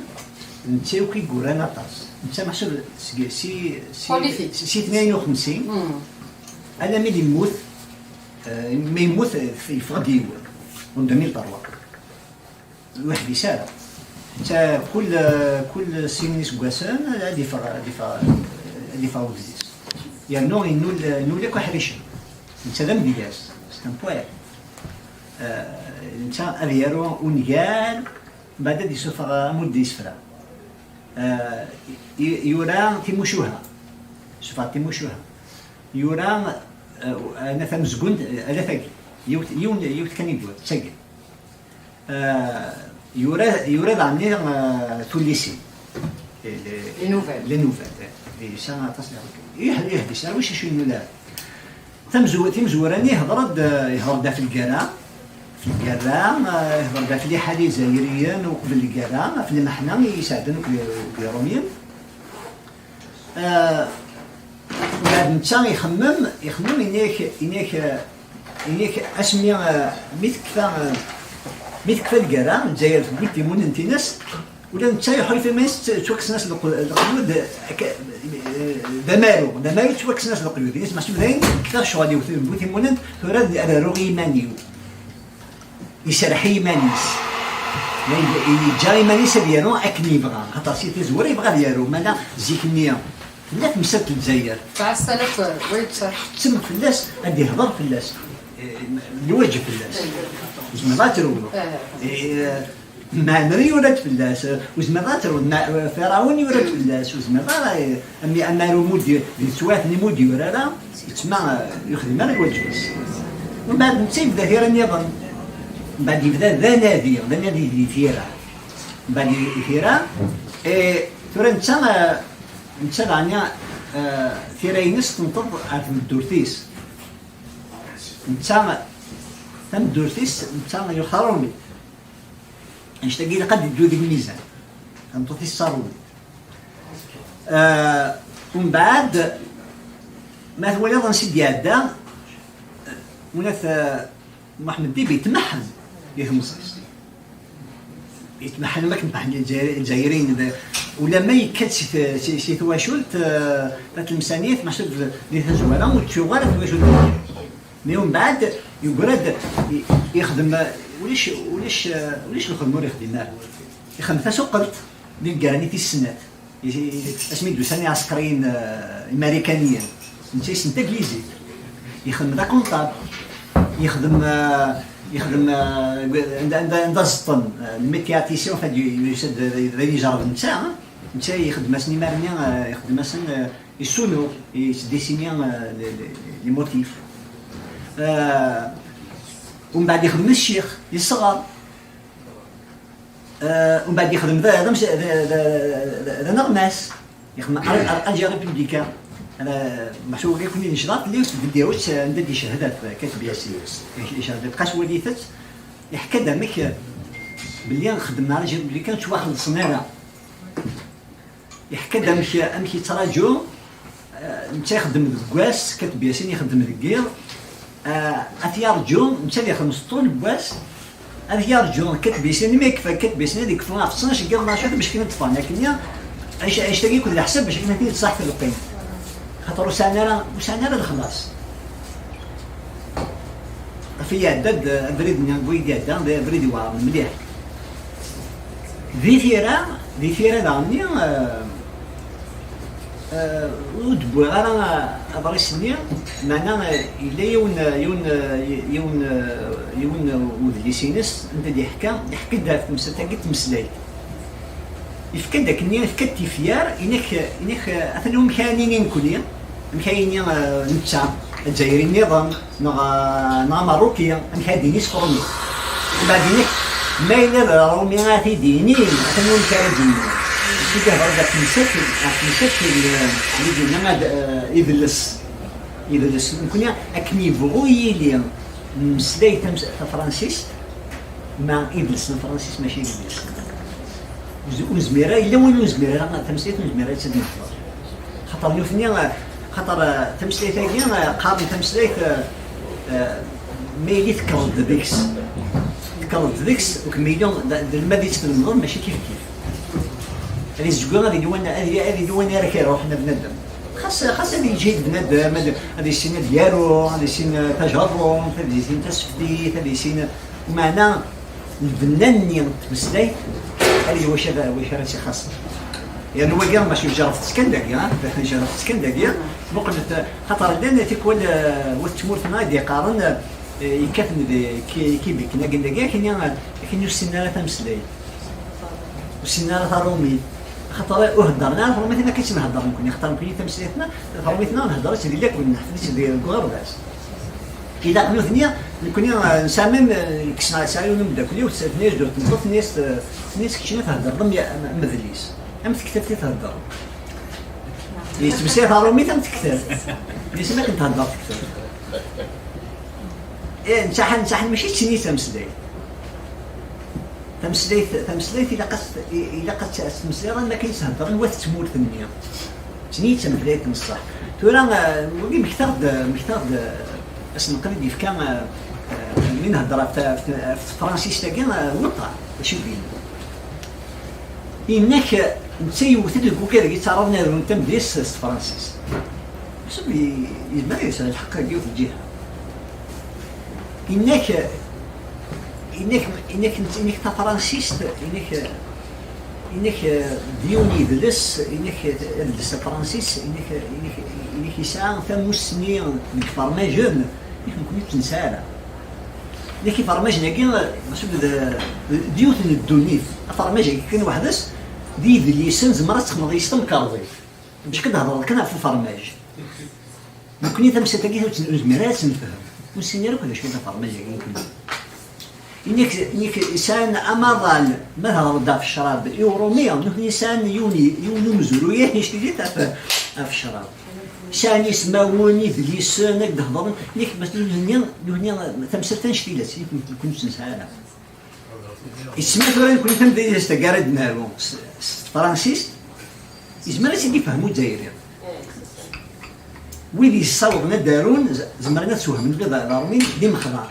netta akk i yuran aṭas. Netta meḥsub seg, si, si, si tnayen u xemsin, alammi d yemmut, eh, mi yemmut, eh, yeffeɣ-d yiwen, en deux mille trois. Ur yeḥbis ara. Netta kul, kul sin n yiseggasen ad yeffeɣ, ad yeffeɣ, ad yeffeɣ udlis. Yernu yennul, yennul akk aḥricen. Netta d amedyaz, c'est un poète. Eh, netta ad yaru ungal, mbeɛd ad yessufeɣ amud n yisefra. Eh, i-, yura timucuha, yessufeɣ timucuha. Yura, eh, ana tamezgunt, eh, ala tagi, yiwet, yiwen, yiwet kan i yura, d tagi. Eh, yura, yura daɣen, eh, tullisin. Les, les, les nouvelles. Les nouvelles, eh. Yesɛa aṭas n iɣ-, yeḥ-, yeḥbis, ar wacu yennul ara. Tamezw-, timezwura-nni yehder-d, yehder-d ɣef lgerra, ɣef lgerra, eh, yehder-d ɣef liḥala izzayriyen uqbel lgerra, ɣef lmeḥna i yesɛeddan akk d, d Irumyen. Eh, mbeɛd netta ixemmem, ixemmem, ini-ak, ini-ak, eh, ini-ak asmi, eh, mi tekfa, eh, mi tekfa lgerra, Lezzayer tewwi-d timunent-ines, ula d netta iḥulfa iman-is tt-, ttwakksen-as leq-, leqyud, eh, k-, eh, d amaru, d amaru ttwakksen-as leqyud-ines, meḥsub dayen kfiɣ ccɣel-iw, tewwi timunent, tura ad, ad aruɣ i yiman-iw. Iserreḥ i yiman-is. Yeǧǧa iman-is ad yaru akken yebɣa, xaṭer si tazwara yebɣa ad yaru, mala zik-nni tella temsalt n Lezzayer. Tɛassa-as, wa yettserḥ. Tḥettem fell-as, ad ihder fell-as. Eh, lwaǧeb fell-as. Tzemreḍ ad trewleḍ. Eh, Mamri yura-d fell-as, ur zmireḍ ad trewleḍ, Ma-, Ferɛun yura-d fell-as, ur zmireḍ ara, eh, Am-, amaru Mudi, di teswiɛt-nni Mudi ur ara, yettma, eh, yexdem ara lwaǧeb-is. Mbeɛd netta yebda tira nniḍen. Mbeɛd yebda d anadi, d anadi di tira. Mbeɛd i tira, eh, tura netta, eh, netta daɣen, eh, tira-ines tenṭeḍ ɣer tmeddurt-is. Netta, tameddurt-is, netta yuɣ taṛumit. Annect-agi ilaq ad d-iddu deg lmizan. Tameṭṭut-is d taṛumit. Eh, umbeɛd, ma twaliḍ ansi d-iɛedda, eh, Munat, eh, Muḥemmed Dib yetmeḥḥen di temẓi-s. Yetmeḥḥen am akken meḥḥen Lezzayer-, Lezzayerin, d, ulamma yekka-d si t-, si, si twacult, eh, At Lemsaniyat, meḥsub di tazwara ur d-tuɣ ara twacult. Mi umbeɛd yeggra-d i-, ixdem, ulac, ulac, ulac lxedma ur ixdim ara. Ixdem tasuqelt di lgerra-nni tis snat. I-, i-, asmi d-usan iɛsekriyen, eh, imarikaniyen, netta yessen taglizit. Ixdem d akuntab. Ixdem, eh, ixdem, eh, anda, anda, anda ẓeṭṭen, eh, le métier artisan, en fait, yu-, yusa-d d, d ayen ijerreb netta, eh. Netta ixdem-asen imarni, eh, ixdem-asen, eh, yessunuɣ, yettdisini, eh, les, les, les motifs. Eh, umbeɛd ixdem ccix, yesɣer. Eh, umbeɛd yexdem d, d, d, d, d, d aneɣmas. Yexdem Al-, Al-, Alger Républicain. Ana, meḥsub wagi kun-id-necḍeɣ fell-i, s vidéo-s, anda d-icehhed ɣef Kateb Yasin. Icehhed, bqas walit-tt. Iḥka-d amek, eh, belli xeddmen Alger Républicain, ttwaxellṣen ara. Iḥka-d amek, amek yettraǧu, eh, netta ixeddem deg wass, Kateb Yasin ixeddem deg yiḍ, eh, ad t-yarǧu, netta ad yexdem s ṭṭul n wass, ad yarǧu Kateb Yasin, imi yekfa Kateb Yasin ad yekfu ɣef ttnac n yiḍ, neɣ cwiṭ, bac akken ad d-ffɣen akken-nni, annect-, annect-agi akk d leḥsab bac akken ad ten-id-tṣaḥ tleqqint. Xaṭer ur sɛan ara, ur sɛan ara lexlaṣ. Ɣef i iɛedda-d abrid-nni, bu i d-iɛedda, d abrid iweɛren mliḥ. Di tira, di tira daɣen-nni, eh, eh, ur d-wwiɣ ara aḍris-nni, meɛna, eh, yella yiwen, yiwen, yiwen, yiwen udlis-ines, anda d-yeḥka, yeḥka-d ɣef temsalt-agi n tmeslayt. Yefka-d akkenni, yefka-d tifyar, inek, inek, atan wamek ara nini nekni, amek ara yini, eh, netta, Azzayri nniḍen, neɣ, eh, neɣ Ameṛṛuki, amek ara d-yini s tṛumit. Mbeɛd inek, ma yella d aṛumi ara t-id-yinin, atan wamek ara d-yini. Mačči d ihder ɣef temsalt, ɣef temsalt n, eh, i d-yenna ad, eh, idles. Idles, nekni akken yebɣu yili mmeslay tams-, tafransist, ma idles n Fransis mačči d idles. Ur z-, ur nezmir ara, yella win ur nezmir ara, tameslayt ur nezmir ara ad tt-id-nehder. Xaṭer nutni, xaṭer, eh, tameslayt-agi, eh, qqaren tameslayt, eh, eh, ma yili tekkreḍ-d deg-s. Tekkreḍ-d deg-s, ur kem-yili d, d lmad i tt-tlemdeḍ, mačči kif kif. Ad izeggu, ad yili wan-, ad yili, ad yili win ara k-iruḥen a bnadem. Xas, xas ad yeǧhid bnadem, ad, ad yissin ad yaru, ad yissin, eh, tajerrumt, ad yissin taseftit, ad yissin, meɛna lbenna-nni n tmeslayt, ad yili wacu ara, wacu ara tt-ixaṣṣen. Yernu wagi, maca jerrbt-tt kan dagi, ha? Jerrbt-tt kan dagi, muqlet, xaṭer llan tikwal, eh, wat tmurt-nneɣ i d-yeqqaren, eh, yekkaten di Ki-, Kibik, nagin dagi, akken, akken ur ssinen ara tameslayt. Ur ssinen ara taṛumit. Xaṭer ur heddren ara taṛumit, akken i tt-nhedder nekni. Xaṭer nekni tameslayt-nneɣ, taṛumit-nneɣ nhedder-itt di lakul, nḥeffeḍ-itt di, deg uɣerbaz. Ilaq nutni, nekni, eh, nesɛa même, eh, kkseɣ, sɛiɣ yiwen umeddakel-iw, tenna-yas-d ur temmteḍ, tenna-yas, eh, tenna-yas keččini theddreḍ am, am, am udlis, am tektabt i theddreḍ. Yettmeslay taṛumit am tektabt. Tenna-yas am akken thedder tektabt. Eh, netta ḥan, netta ḥan mačči d tin i d tameslayt. Tameslayt, tameslayt ilaq ad, ilaq ad tt-, ad tt-temmeslayeḍ am wakken i s-heddren wat tmurt-nni. D tin i d tameslayt n ṣṣeḥ. Tura, eh, wagi mmektaɣ-d, mmektaɣ-d, eh, asenqed i d-yefka, eh, eh, mi nhedder ɣef ta-, ɣef ta-, ɣef tefransist-agi, eh, weṭṭar, acu i d-yenna. Yenna-k, eh, netta yewwet-d deg ukad-agi ttɛaraḍen ad run tamedyazt s tefransist. Meḥsub i-, yezmer ad yesɛu lḥeqq deg yiwet n lǧiha. Inek, inek, inek, inek tafransist, inek, inek d yiwen yidles, inek adles afransis, inek, inek, inek yesɛa tamussni deg ifermajen, inek nekkni ur tt-nesɛi ara. Inek ifermajen-agi, meḥsub d, d yiwet n ddunit. Afermaj-agi kan weḥd-s, d yidlisen, tzemreḍ ad texdmeḍ yis tamkarḍit. Bac ad d-hedreḍ kan ɣef ufermaj. Nekkni tamsalt-agi ur tt-, ur nezmir ara ad tt-nefhem. Ur nessin ara akk d acu i d afermaj-agi nekkni. Inek, inek sɛan amaḍal, ma thedreḍ ɣef ccrab i uṛumi, nutni sɛan yiwen, yiwen umezruy, ictili ɣef, ɣef ccrab. Sɛan ismawen, idlisen, ad d-hedren, inek, ma nutni, nutni, tamsalt annect-ilat, nekkni ur tt-nesɛi ara. Yesma tura nekkni tamedyazt-agi ara d-naru s, s tefransist, yezmer ad tt-id-ifhem Uzzayri. Wid yessawḍen ad d-arun, z-, zemren ad swehmen ula d, d aṛumi d imexḍar.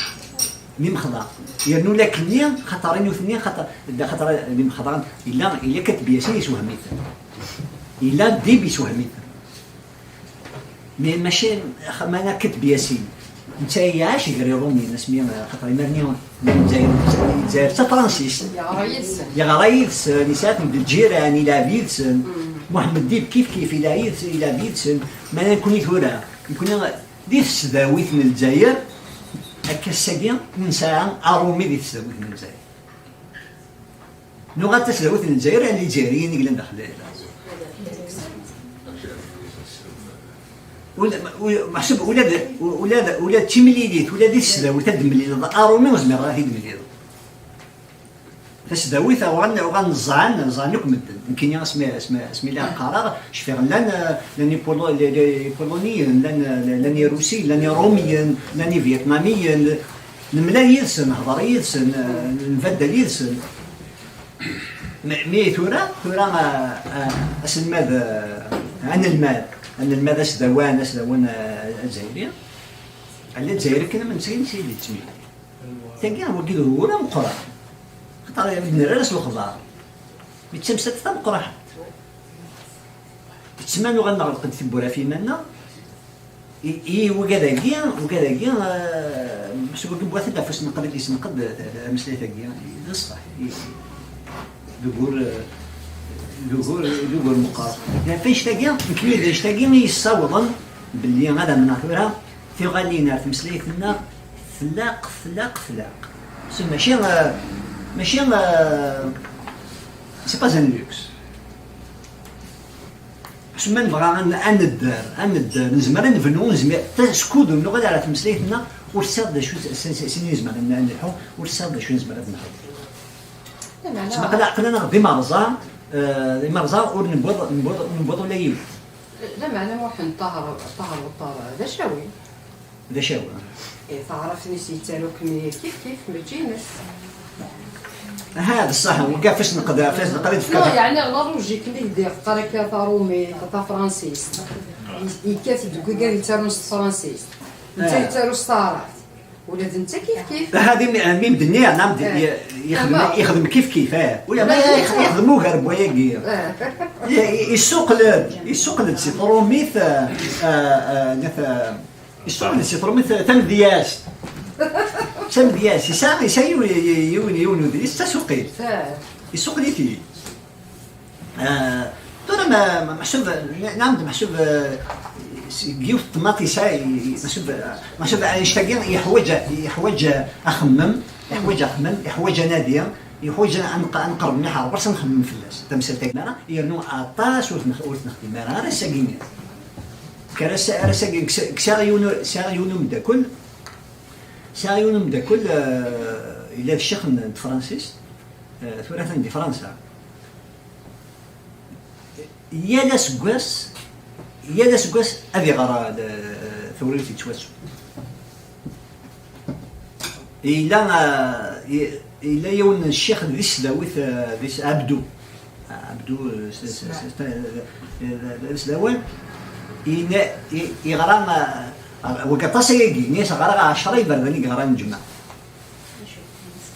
D imexḍar. Yernu lakenni, xaṭer i nutni, xaṭer, xaṭer d imexḍar, yella, yella Kateb Yasin yessewhem-iten. Yella Dib yessewhem-iten. Mais mačči, axaṭer ma akka Kateb Yasin, netta iɛac gar Iṛumyen, asmi, xaṭer imir-nni Lezzayer, Lezzayer d tafransist. Yeɣra yid-sen. Yeɣra yid-sen, yesɛa-ten d lǧiran, ilɛeb yid-sen. Mm. Muḥemmed Dib kif kif, ilɛeb yid-sen, ilɛeb yid-sen. Ma nekkni tura, nekkni di tesdawit n Lezzayer, akka ass-agi ur nesɛi aṛumi di tesdawit n Lezzayer. Nuɣal tasdawit n Lezzayer, a Lezzayer, i yellan daxel. Ula, ula, meḥsub ula d, ula d, ula d timlilit, ula di tesdawit ad d-temlileḍ aṛumi ur zmireɣ ad t-id-mlileɣ. Tasdawit uɣalen, uɣalen ẓẓɛen, ẓẓɛen akk medden. Nekkini asmi, asmi, asmi la qqareɣ, cfiɣ llan, eh, llan Ipolo-, les, les Ipuluniyen, llan, eh, llan Irusiyen, llan Iṛumiyen, llan Ivyetnamiyen, nemlal yid-sen, nehḍer yid-sen, eh, nbaddal yid-sen. Mi, mi tura, tura, eh, eh, aselmad, eh, anelmad, anelmad asdawan, asdawan, eh, azzayri, ala Lezzayer kan am netta i d-yettmlil. Tagi, wagi d ugur ameqqran. Xaṭer ur d-nerra ara s lexbar. Mi d tamsalt tameqqrant. Tsemma nuɣal neɣleq-d tiwwura f yiman-nneɣ. I, i wigad-agi, wigad-agi, eh, s wagi n wat afus neqqel-d, yessenqed tameslayt-agi, d ṣṣeḥ. I, d ugur, d ugur, d ugur meqqar. Ɣef annect-agi, nekni d annect-agi i yessawḍen belli ad amneɣ tura tiɣalin ar tmeslayt-nneɣ tlaq, tlaq, tlaq. Mačči, euh, mačči, euh, c'est pas un luxe. Asmi nebɣa ad n-, ad nedder, ad nedder, nezmer ad nebnu, nezmer, ta-, skud ur nuɣal ara tmeslayt-nneɣ, ur tessineḍ d acu s-, s-, s-, sin nezmer ad n-, ad nelḥu, ur tessineḍ d acu nezmer ad nexdem. Lameɛna aql-, aql-aneɣ d imerẓa, eh, d imerẓa ur newwiḍ, newwiḍ, ur newwiḍ ula yiwet. Lameɛna Muḥend Ṭaher, Ṭaher Weṭṭar, d acawi. D acawi. Eh, taɛrabt-nni s yettaru-kem kif kif, mačči ines. Aha, d ṣṣeḥ, wigga fes neqda, fes neqda ad fkeɣ. Non, yeɛni la logique-nni i d-yeqqar akka tarumit, tafransist. Yekkat-d deg wigad yettarun s tefransist. Netta yettaru s taɛrabt. Ula d netta kif kif. Aha, d imi, mi m-d-nniɣ, nɛam, d-, Eh. Yexdem, Ama. Yexdem kif kif, eh. Ula ma yex-, yexdem ugar n wayagi. Eh. Ye-, ye-, yessuqel-d, yessuqel-d si trumit, eh, eh, eh, nat-, eh, yessuqel-d si trumit, eh, tamedyazt. Tamedyazt, yesɛa, yesɛa yiwen, yiwen, yiwen udlis, d tasuqilt. Eh. Yessuqel-it-id. Eh, tura ma, ma, meḥsub, n-, nɛam d meḥsub, eh, s-, deg yiwet n tmaṭ yesɛa, i-, i-, meḥsub, eh, meḥsub annect-agi yeḥwaǧ, yeḥwaǧ axemmem, yeḥwaǧ axemmem, yeḥwaǧ anadi, yeḥwaǧ ad nq-, ad nqerreb mliḥ ɣer ɣur-s, ad nxemmem fell-as. Tamsalt-agi ara, yernu aṭas ur t-nex-, ur t-nexdim ara, ar ass-agi-nni. Kker ass-, ar ass-agi, ks-, ksiɣ yiwen u-, sɛiɣ yiwen umeddakel, sɛiɣ yiwen umeddakel, eh, yella d ccix n, n tefransist, eh, tura atan di Fransa. Yal aseggas, yal aseggas ad iɣer, eh, tawrirt yettwasu. Yella, eh, y-, yella yiwen n ccix di tesdawit, eh, di s-, Abdou. Abdou, eh, s-, s-, s-, s-, eh, d asdawan. Yenna, y-, yeɣra, eh, wagi aṭas ayagi, yenna-as ɣriɣ ɛecra iberdan i yeɣra Neǧma.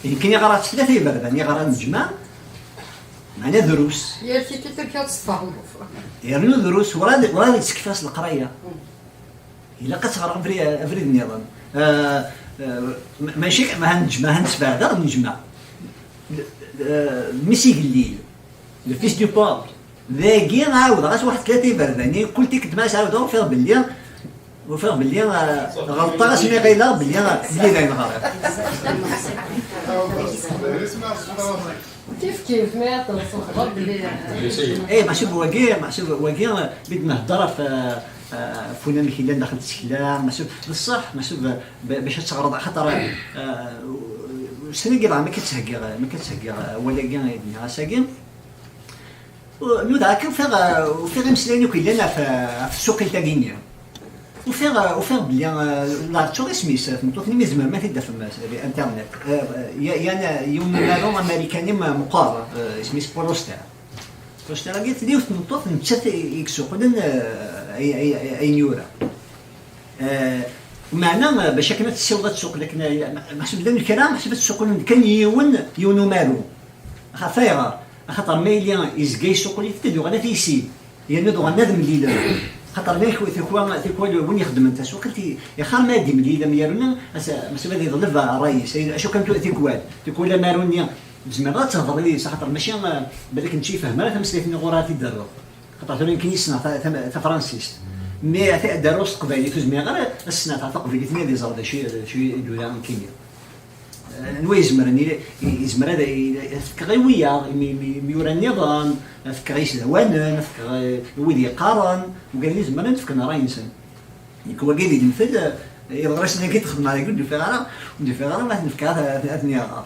Nekkini ɣriɣ-tt tlata iberdan i yeɣra Neǧma, meɛna drus. Yal tikkelt amek ad tessfehmeḍ. Yernu drus, werɛad, werɛad yettekfa s leqraya. Ilaq ad teɣreḍ abri-, abrid nniḍen. Ah, ah, ma-, mačči, ma ha Neǧma, ha nesbeɛdeɣ Neǧma. Ah, mmi-s igellil, le fils du pauvre. Dagi ɛawdeɣ-as waḥed tlata iberdan, kul tikkelt ma as-ɛawdeɣ ufiɣ belli, ufiɣ belli, ah, ɣelṭeɣ asmi ɣileɣ belli, ah, belli d ayen ɣriɣ. Kif kif, ma teẓẓuxeḍ belli. Eh, meḥsub wagi, meḥsub wagi, mi d-nehder ɣef, eh, ɣef unamek yellan daxel n tsekla, meḥsub d ṣṣeḥ, meḥsub ba-, bac ad teɣreḍ, axaṭer, eh, ussan-agi dɣa ma k-id-ttheggiɣ, ma k-id-ttheggiɣ awal-agi i d-nniɣ ass-agi. Nudaɣ akka, ufiɣ, ufiɣ imeslayen akk yellan ɣef, ɣef tsuqilt-agi-nni. Ufiɣ, ufiɣ belli, eh, la ttuɣ isem-is, tmeṭṭut-nni mi tzemrem ad t-id-tafem, eh, di internet. Eh, ya-, yan, eh, yiwen n umaru amarikani m-, meqqar, eh, isem-is Paul Auster. Paul Auster-agi tella yiwet n tmeṭṭut nettat i, i yessuqlen, eh, ay-, ay-, ay-, ayen yura. Eh, meɛna, eh, bac akken ad tessiweḍ ad tsuqel akken ay-, ma-, meḥsub llan kra, meḥsub ad tsuqlen kan yiwen, yiwen umaru. Xaf ayɣer? Axaṭer ma yili yezga yessuqel-it-id, yuɣal ad t-yissin. Yernu d uɣan ad mlilen. Xaṭer ma yakwi tikwal, tikwal win ixeddmen tasuqilt, i-, ixar ma ad imlil am yerna, as-, meḥsub ad iḍleb ṛṛay-is. Ay-, acu kan tu-, tikwal, tikwal amaru-nni, tzemreḍ ad tehḍeḍ yid-s, axaṭer mačči, eh, balak nečči yefhem ara tameslayt-nni ɣur-i ara t-id-rreɣ. Xaṭer tura nekkini ssneɣ ta-, ta-, tafransist. Mi ad d-aruɣ s teqbaylit ur zmireɣ ara ad ssneɣ ta-, taqbaylit-nni ad iẓer d acu, d acu i d-ura nekkini. Eh, anwa izemren, i-, i-, izmer ad, i-, ad fkeɣ i wiyaḍ, imi, imi, imyura nniḍen, ad fkeɣ i yisdawanen, ad fkeɣ i, i wid yeqqaren, ugaden izemren ad fken ṛṛay-nsen. Nekk wagi di lemtel, eh, iḍ-, ɣer ass-nni i t-xedmeɣ dagi ur d-ufiɣ ara, ur d-ufiɣ ara ma ad ten-fkeɣ ad, ad, ad ten-iɣer.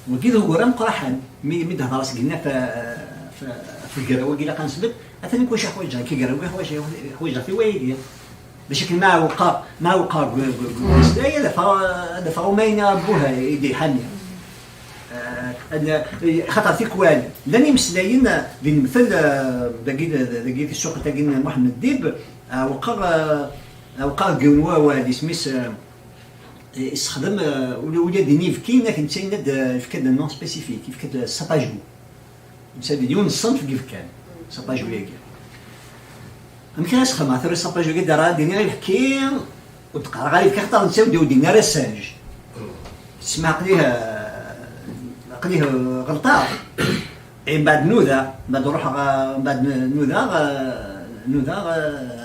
Wagi d ugur ameqqraḥen, mi, mi d-hedreɣ seg-nni ɣef, ɣef, ɣef ugraw-agi ilaq ad nesbedd, atan nekk wacu ḥwaǧeɣ, nekk agraw-agi ḥwaǧeɣ, ḥwaǧeɣ-t i wayagi. Bac akken ma ɛewqeɣ, ma ɛewqeɣ deg, deg, deg umeslay, ad afeɣ, ad afeɣ uma yenna abbuh i d-iḥami. Eh, ad, xaṭer tikwal, llan imeslayen, eh, di lemtel, eh, dagi, dagi di tsuqilt-agi n Muḥemmed Dib, ɛewqeɣ, eh, ɛewqeɣ deg yiwen wawal, isem-is, eh, Issexdem, eh, ula, ula d inibki, akken d tayen ad, eh, yefka-d un nom spécifique, yefka-d sapajou. Netta d yiwen n ṣṣenf n yibekkan, sapajou-agi. Amek ara sxedmeɣ tura sapajou-agi? Dara ad d-iniɣ ibekki, ur d-qqareɣ ara ibekki, xaṭer netta ur d-, ur d-yenni ara sage. Tesma aql-i, eh, Qlih ɣelṭeɣ. Mbeɛd nudaɣ, mbeɛd ruḥeɣ, mbeɛd nudaɣ, nudaɣ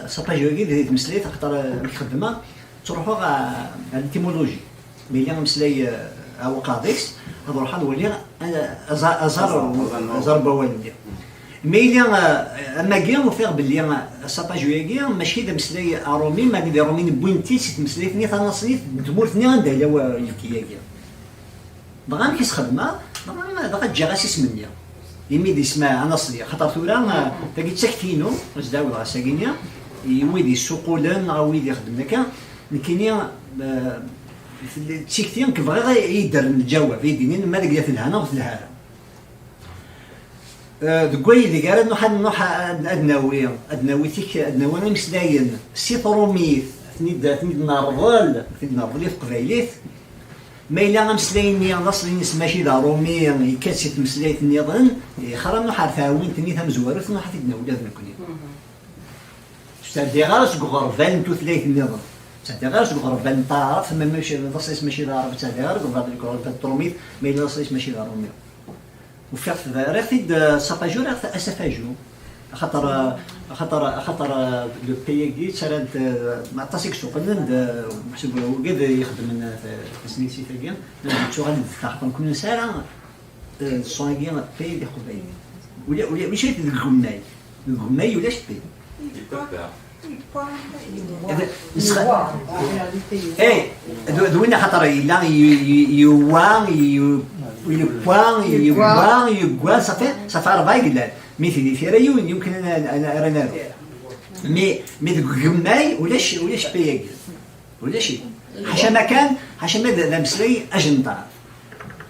sapaju-agi di tmeslayt, axaṭer amek xeddmeɣ, ttruḥuɣ ɣer l'étymologie. Ma yella ameslay, eh, awqaḍ-is, ad ruḥeɣ ad waliɣ, eh, aẓar, aẓar, aẓar n wawal-nni. Ma yella, eh, amagi, ufiɣ belli, eh, sapaju-agi mačči d ameslay aṛumi, ma d Iṛumiyen wwin-t-id si tmeslayt-nni tanaṣlit n tmurt-nni anda yella wa-, lki-agi. Dɣa amek i s-xedmeɣ? Dɣa, dɣa ǧǧiɣ-as isem-nni. Imi d isem anaṣli. Xaṭer tura, eh, tagi d takti-inu, ad s-d-ɛawdeɣ ass-agi-nni, i wid yessuqulen, neɣ wid ixeddmen akka, nekkini, eh, d tikti nekk bɣiɣ i, i d-rren lǧawab, i d-inin ma deg telha neɣ ur telha ara. Eh, deg waydeg ara nruḥ, ad nruḥ ad, ad nawi, ad nawi tik-, ad nawi imeslayen si trumit, ad ten-id, ad ten-id-nerḍel, ad ten-id-nerḍel i teqbaylit. Ma yella ameslay-nni, laṣel-ines mačči d aṛumi, yekka-d si tmeslayt nniḍen, ixer ad nruḥ ar tɛawint-nni tamezwarut, nruḥ ad t-id-nawi ula d nekkni. Ur ttɛeddiɣ ara seg uɣerbal n tutlayt nniḍen. Ur ttɛeddiɣ ara seg uɣerbal n taɛrabt, ma mačči, laṣel-is mačči d aɛrab, ur ttɛeddiɣ ara seg uɣerbal n taɛrabt, ma yella laṣel-is mačči d aṛumi. Ufiɣ-t, rriɣ-t-id, eh, sapaju, rriɣ-t asafaju. Axaṭer, eh, axaṭer, axaṭer, eh, le pays-agi ttarran-t, eh, aṭas i yesuqlen d, eh, meḥsub wigad ixeddmen, eh, tasnilsit-agi, ad yettuɣal d taxeṭṭen kun nesɛa, eh, ṣṣun-agi pays d iqbayliyen. Ula, ula, ulac-it deg umnay. Deg umnay ulac pays. Yewwa. Yewwa. Nesɣa-, eh, d, d win axaṭer yella y-, y-, yewwa, y-, yewwa, yewwa, yewwa, safi, safi rebɛa i yellan. Mi tili tira yiwen, yumkin ara, ara, ara naru. Mi, mi deg ugemmay, ulac, ulac pays-agi. Ulac-it. Ḥaca ma kan, ḥaca ma d, d ameslay ajenṭar.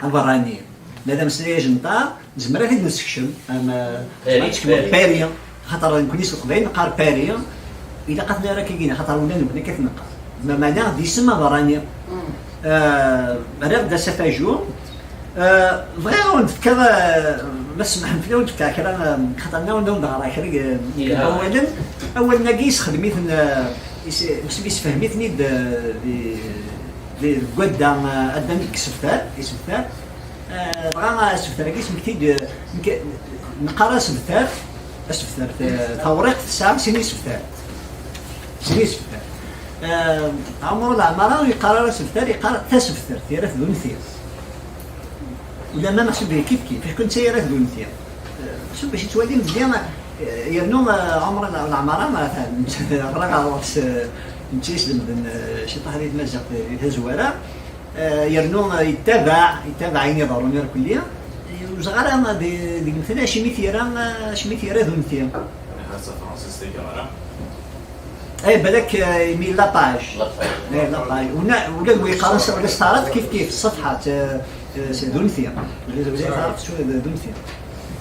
Aberrani. Ma d ameslay ajenṭar, nezmer ad t-id-nessekcem, am, eh, Pari, ad tsekcem Pari. Pari, xaṭer nekkni s Leqbayel neqqar Pari, ilaq ad t-nerr akkagi, xaṭer ula d nekkni akka t-neqqar. Ma meɛna d isem aberrani. Eh, rriɣ-d asafaju. Eh, bɣiɣ ad wen-d-fkeɣ, eh, ma tsemḥem fell-i, ad wen-d-fkeɣ kra, eh, xaṭer nniɣ-awen-d ad wen-d-ɣreɣ kra, eh, n wawalen. Awalen-agi yessexdem-iten, eh, is-, is-, yessefhem-iten-id, eh, di, di, deg wadda, eh, adda nekk isebtar, isebtar. Eh, dɣa asebtar-agi ismekti-d, eh, nekk, neqqar asebtar, asebtar, eh, tawriqt tesɛa sin isebtar. Sin isebtar. Eh, Ɛmer Leɛmara ur yeqqar ara asebtar, yeqqar tasebtert, yerra-t d unti. Ulamma meḥsub kif kif, acku netta yerra-t d unti. Eh, meḥsub bac yettwali mebli, eh, yernu, eh, Ɛmer Leɛmara, eh, atan, ɣriɣ ɣer ɣur-s, eh, netta yeslemden, eh, ciṭuḥ di tmaziɣt, eh, di tazwara. Eh, yernu, eh, yettabaɛ, yettabaɛ ayen iḍerrun irkelli. Eh, ur ẓriɣ ara, eh, di, deg mten acimi t-yerra, eh, acimi t-yerra d unti. Aha, s tefransist i yeɣra. Eh, balak, eh, imi la page. La page. Eh, la page. Ula, ula d wi yeqqaren s, ula s taɛrabt kif kif, ṣṣefḥa, eh, eh, d unti. Ula d wi yeqqaren s, d unti.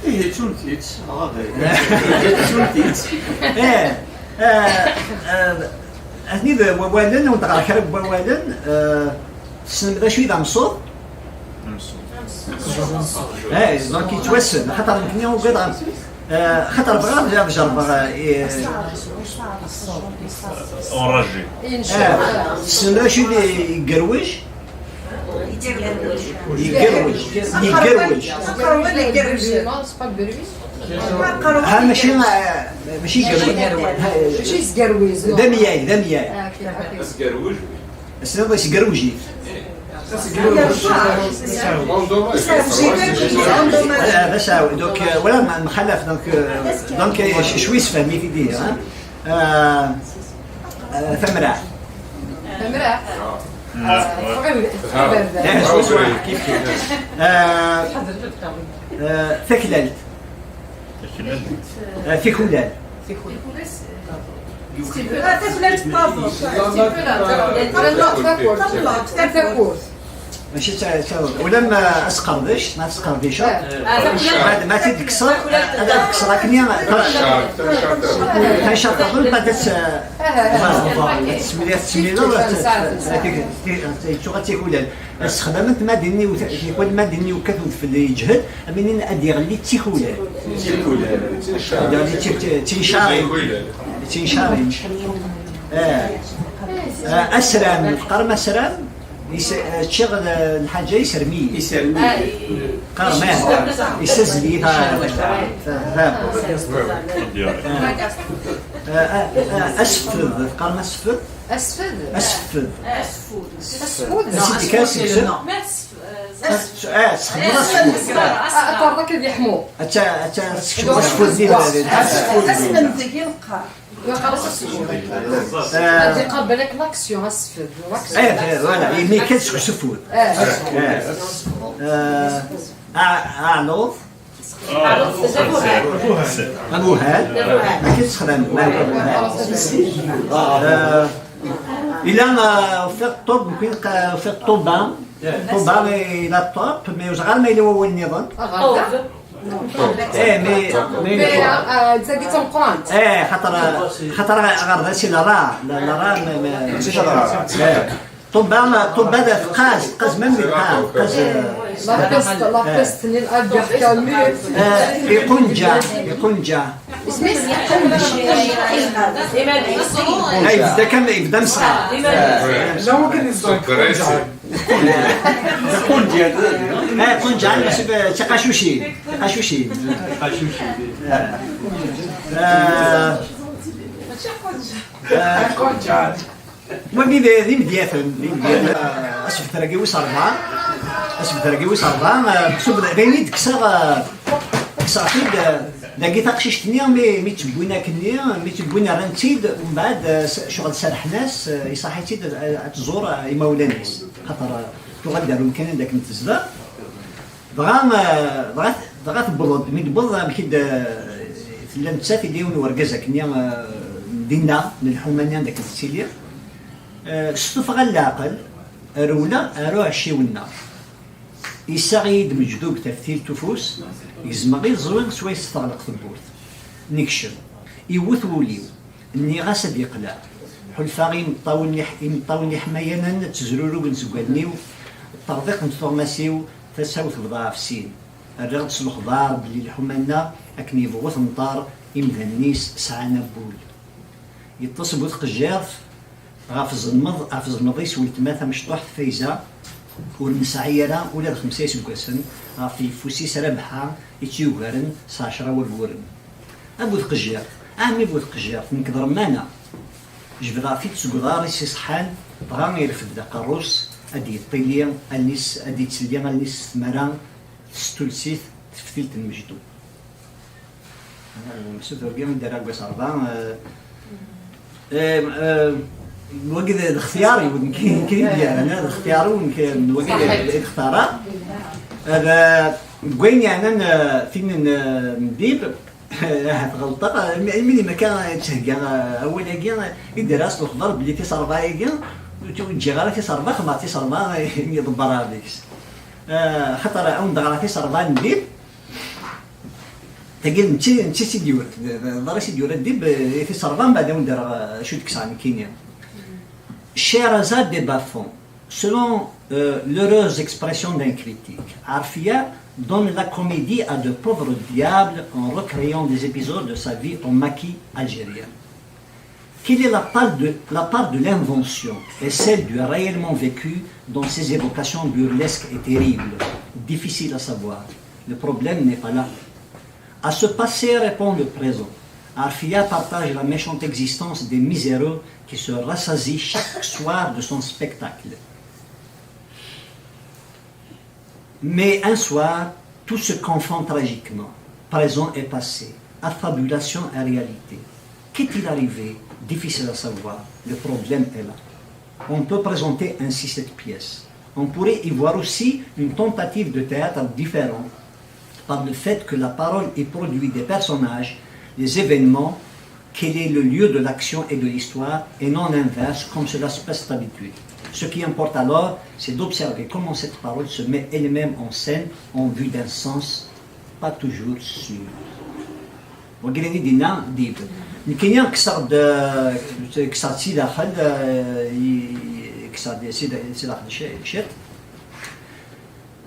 Ihi, d tunti-tt, ɣabe. D tunti-tt. Eh, eh, eh, atni d wawalen, ur d-ɣer kra n wawalen, eh, Tessnem d acu i d ameṣṣuḍ? Eh, donc yettwassen, xaṭer nekkni ugadeɣ, eh, xaṭer bɣiɣ ad, ad jerbeɣ, eh, Enragé. Eh, tessnem d acu i d igerwej? Igerwej. Igerwej. Ha, mačči, eh, mačči igerwej. Ha, d amyag, d amyag. Asgerwej. Tessneḍ isgerwej-it? Ah, d asawi. Donc, euh, voilà, ma-, mxalaf, donc, euh, donc, euh, ch-, cwi yessefhem-it-id ihi, hein? Euh, euh, tamraḥt. Tamraḥt. Ah, ouais. Ah, cwi yessefhem, kif, kif. Euh, euh, taklalt. Euh, tikulal. Ah, taklalt n taḍuft. Taḍuft, taḍuft. Mačči d ta-, d taḍuft. Ula ma asqerdic, ma tesqerdiceḍ, ma, ma t-id-tekkseḍ, ad t-tekkseḍ akken, tancart taḍuft, ma ad tt-, ad tt-tesmiliḍ, ad tt-, ad tt-, ad tt-, ad tt-, Ssexdament madin-nni, tikwal madin-nni yekkat udfel yeǧhed, am inin ad d-yeɣli d tikulal. Tikulal. Ad d-yeɣli d ti-, d tincarin. D tincarin. Eh. Eh, asram, teqqarem asram? Is-, eh, ččiɣ l-, lḥaǧa isermi-yi. Isermi. Qqaren, eh, isazzel-iyi ta-, ta-, ta-, eh, eh, eh, asfed. Qqaren asfed? Asfed. Asfed. Asfud. Asfud. Asfud. Asfud. Ah, tesxedmeḍ asfud. Ah, aṭerḍ-ak ad yeḥmu. Atta, atta, tessekcmeḍ asfud-nni. Asfud. Asfud. Yeqqar-as asfud. Eh, ad iqabel akk l'action, asfed, l'action. Eh, eh, voilà, yemma kan seg useffud. Eh. Eh. Eh, a-, aɛluf. Abuhal. Abuhal. Akken tessexdam. Eh, ila, eh, ufiɣ ṭṭub, mkin qa-, ufiɣ ṭṭuba. Ṭṭuba, ila ṭṭub, mais ur ẓriɣ ara ma yella wawal nniḍen. Eh, mais, mais, eh, eh, d tagi d tameqqrant. Eh, xaṭer, xaṭer aɣerda si la ra, la, la ra, mais, mais, mačči la ra. Eh. Ṭubba, ṭubba d tqaz, tqaz même di lqaɛ, tqaz, eh. La peste, la peste, ni l'Albert Camus. Eh, iqunǧa, iqunǧa. Isem-is? Eh, yebda kan, yebda mesra. Eh, iqunǧa. Eh, qunǧa, mačči d tiqacucin. Tiqacucin. Eh, eh, wagi d, d imedyaten, d imedyaten. Eh, asebter-agi wis ṛebɛa, asebter-agi wis ṛebɛa, eh, mektub d, d ayen i d-kkseɣ, eh, kkseɣ-t-id, eh, dagi taqcict-nni, mi, mi tt-wwin akkenni, mi tt-wwin rran-tt-id, umbeɛd, eh, s-, ccɣel serḥen-as, eh, iṣaḥ-itt-id, eh, ad tẓur, eh, imawlan-is. Xaṭer, eh, tuɣal-d ar umkan anda akken tezdeɣ. Dɣa, eh, dɣa, dɣa tewweḍ-d, mi d-tewweḍ, amek i d, eh, tella nettat, yella yiwen n urgaz akkenni, eh, dinna, n lḥuma-nni anda akken tettili. Eh, s tuffɣa n leɛqel, rewleɣ ar uɛecciw-nneɣ. Issaɣ-iyi-d Meǧdub taftilt ufus, gezmeɣ iẓwi swayes teɣleq tewwurt. Nekcem. Iwwet wul-iw. Nniɣ-as ad iqleɛ. Ḥulfaɣ i imeṭṭawen iḥ-, imeṭṭawen iḥmayanen ttezrurugen seg wallen-iw, ṭṭerḍiqent tuɣmas-iw, tasa-w tebḍa ɣef sin. Rriɣ-d s lexbar belli lḥuma-nneɣ akken yebɣu tenṭer, imdanen-is sɛan abul. Yeṭṭes bu tqejjirt ɣef ẓelmeḍ, ɣef ẓelmeḍ-is weltma tamecṭuḥt Fayza, ur nesɛi ara ula d xemsa iseggasen, ɣef yeffus-is Rabeḥa i tt-yugaren s ɛecra wagguren. A bu tqejjirt, a ɛemmi bu tqejjirt, nekk d Ṛemmana. Jebdeɣ-t-id seg uḍar-is iṣeḥḥan, dɣa irfed-d aqerru-s, ad d-yeṭṭili allen-is, ad d-yettselli allen-is s tmara, s tulsit, teftilt n Mejdub. Mesud, wagi i d-rriɣ deg wass ṛebɛa, eh, eh, eh, wagi d, d lextyar-iw, d nekk, nekk i d-yerran, d lextyar-iw, nekk, wagi i d, i d-xtareɣ. Ad, eh, deg wayen yeɛnan, eh, tin n, eh, n Dib, ahat ɣelṭeɣ, eh, imi, imi d makka tthegga, eh, awal-agi, eh, i d-rriɣ s lexbar belli tis ṛebɛa-agi, ur tt-, ur ǧǧiɣ ara tis ṛebɛa, xedmeɣ tis ṛebɛa, eh, imi ḍebbreɣ deg-s. Eh, xaṭer ɛawdeɣ ɣer tis ṛebɛa n Dib, Tagi, netta, netta i tt-id-yura, d, d, d Ṛṛis i d-yura Dib, eh, i tis ṛebɛa, mbeɛd ad wen-d-rreɣ, eh, acu d-kkseɣ nekkini. Scheherazade des bas-fonds. Selon, euh, l'heureuse expression d'un critique, Arfia donne la comédie à de pauvres diables en recréant des épisodes de sa vie au maquis algérien. Quelle est la part de, la part de l'invention et celle du réellement vécu dans ces évocations burlesques et terribles ? Difficile à savoir. Le problème n'est pas là. À ce passé répond le présent. Arfia partage la méchante existence des miséreux qui se rassasient chaque soir de son spectacle. Mais un soir, tout se confond tragiquement. Présent et passé, affabulation et réalité. Qu'est-il arrivé ? Difficile à savoir. Le problème est là. On peut présenter ainsi cette pièce. On pourrait y voir aussi une tentative de théâtre différente par le fait que la parole y produit des personnages, des événements, quel est le lieu de l'action et de l'histoire, et non l'inverse, comme cela se passe d'habitude. Ce qui importe alors, c'est d'observer comment cette parole se met elle-même en scène en vue d'un sens pas toujours sûr. Wagi d ayen i d-yenna Dib. Nekkini kkseɣ-d, eh, kkseɣ-d si daxel, eh, i-, kkseɣ-d si da-, si daxel ci-, ciṭ.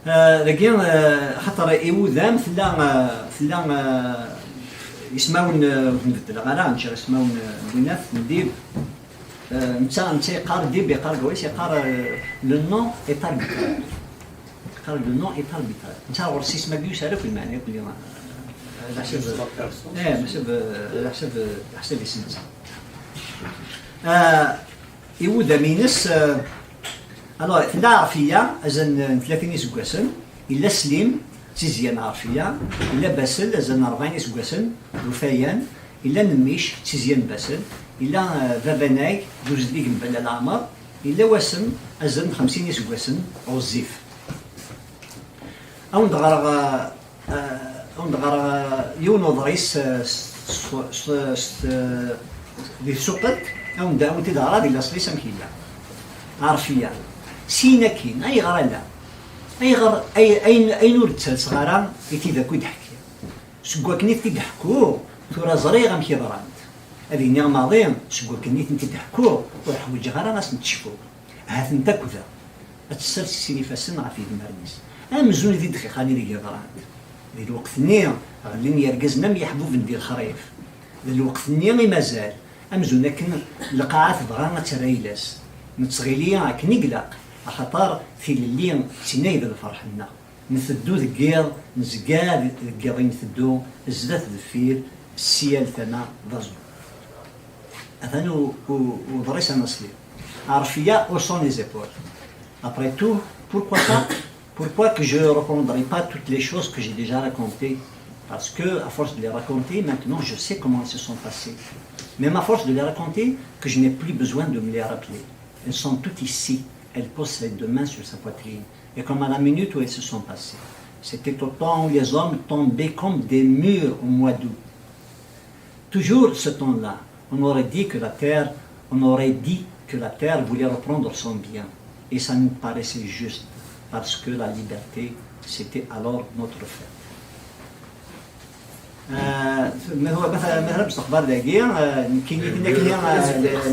Eh, dagi, eh, xaṭer i wudam tella, eh, tella, eh, ismawen, eh, ur ten-beddleɣ ara, nečča ismawen, eh, n winat, n Dib. Netta netta yeqqar dib, yeqqar gris, yeqqar, euh, le nom est arbitraire. Yeqqar le nom est arbitraire. Netta ɣur-s isem-agi yusa akk lmeɛna akk. Leḥsab, eh, leḥsab, leḥsab, leḥsab-is netta. Euh, i wudam-ines, euh, alors, tella Ɛerfiya, azal n tlatin iseggasen, yella Slim, d tizya n Ɛerfiya, yella Basel, azal n rebɛin iseggasen, d ufayan, yella Nemmic, d tizya n Basel, yella, euh, Babanag, d uzeddig n Bella Leɛmer, yella Wasem, azal n xemsin iseggasen, ɣezzif. Ad wen-d-ɣreɣ, euh, ad wen-d-ɣreɣ, euh, yiwen uḍris, euh, s, s, s, s, di tsuqilt, ad wen-d-, ad wen-t-id-ɣreɣ di laṣel-is amek yella. Ɛerfiya. Sin akkin, ayɣer ala? Ayɣer, ay, ayen, ayen ur d-ttalseɣ ara i tid akk i d-ḥkiɣ? Seg wakken i t-id-ḥkuɣ, tura ẓriɣ amek i ḍrant. Ad iniɣ maḍi, seg wakken i tent-id-ḥkuɣ, ur ḥwiǧeɣ ara ad sent-cfuɣ. Ha-tent akk da. Ad tessers sin ifassen ɣef yedmaren-is. Amzun d idqiqan ideg ḍrant. Di lweqt-nni, ɣellin yergazen am yeḥbuben di lexrif. Di lweqt-nni i mazal, amzun akken lqaɛa tebɣa ad terr ayla-s. Nettɣili akken i ilaq, axaṭer tilelli d tin ay d lferḥ-nneɣ. Nteddu deg yiḍ, nezga deg yiḍ i nteddu, zdat deffir, si yal tama d aẓul. Atan u-, u-, uḍris anaṣli. Ɛerfiya haussant les épaules. Après tout, pourquoi pas, pourquoi que je ne reprendrai pas toutes les choses que j'ai déjà racontées? Parce que, à force de les raconter, maintenant, je sais comment elles se sont passées. Même à force de les raconter, que je n'ai plus besoin de me les rappeler. Elles sont toutes ici. Elle pose ses deux mains sur sa poitrine. Et comme à la minute où elles se sont passées. C'était au temps où les hommes tombaient comme des murs au mois d'août. Toujours ce temps-là, on aurait dit que la terre, on aurait dit que la terre voulait reprendre son bien. Et ça nous paraissait juste, parce que la liberté, c'était alors notre fête. Ah, ma huwa, مثلا، مثلا باش تخبر داكي، ah, كاين اللي كاين، ah,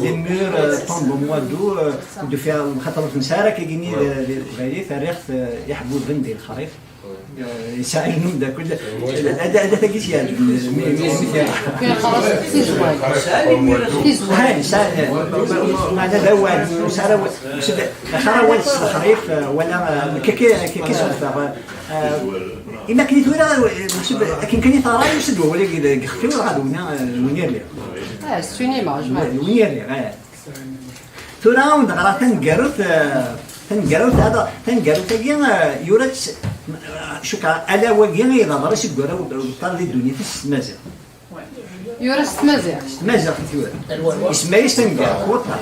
les murs, ah, tombent au mois d'août, ah, ودفع الخطر في نسارة كيجيني للقبايلي فريخ، ah, يحبوا البن ديال الخريف. Ah, يساعدهم دا كل هذا، هذا تاكي سيان. كاين خلاص تيزوان. تيزوان. هاي ساعة. ما هذا هو ساعة. خرا ولا الخريف ولا كي كي كي كي صدفة. Ah, إما كنت ولا، آه، ماشي ب-، لكن كان يتعرى يسد هو اللي يخفي ولا غادي وين، آه، وين يلي. Ah, c'est une image, ouais. وين يلي، آه. ثورة عاود غرا تنقروت، آه، تنقروت هذا، تنقروت هي، آه، يورت، آه، شو كا، ألا وقيا إذا غرس يقرا وطال لي الدنيا في السمازة. Yura s tmaziɣt. Tmaziɣt i tura. Isem-is Taneggarut, waṭṭan.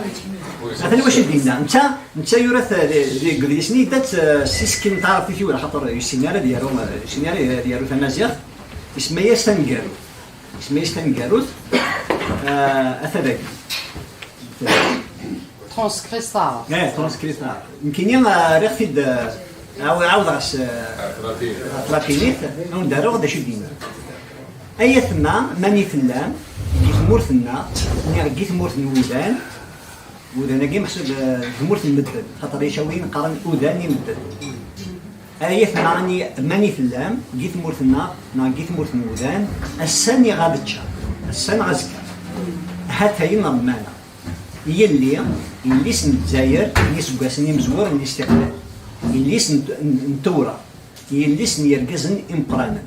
Atan wacu i d-yenna. Netta, netta yura-t di, di, deg udlis-nni, yedda-tt, eh, s isem n taɛrabt i tura, xaṭer ur yessin ara ad yaru, ur yessin ara ad yaru tamaziɣt. Isemma-yas Taneggarut. Isemma-yas Taneggarut. Eh, ata dagi. Transcrit s taɛrabt. Eh, transcrit s taɛrabt. Nekkini, eh, rriɣ-t-id, eh, ɛaw-, ɛawdeɣ-as, eh, ɣer tlatinit, ad wen-d-aruɣ d acu i d-yenna. Ay atma, mani tellam, deg tmurt-nneɣ, niɣ deg tmurt n wudan, wudan-agi meḥsub, eh, d tmurt n medden, xaṭer icawiyen qqaren udan i medden. Ay atma, ani-, mani tellam, deg tmurt-nneɣ, neɣ deg tmurt n wudan, ass-a niɣ ad ččeɣ, ass-a neɣ azekka. Hatayen rrmana. Yelli, yelli-s n Lezzayer n yiseggasen imezwura n listiqlal, yelli-s n, n, n tewraɣ, yelli-s n yergazen imeqqranen.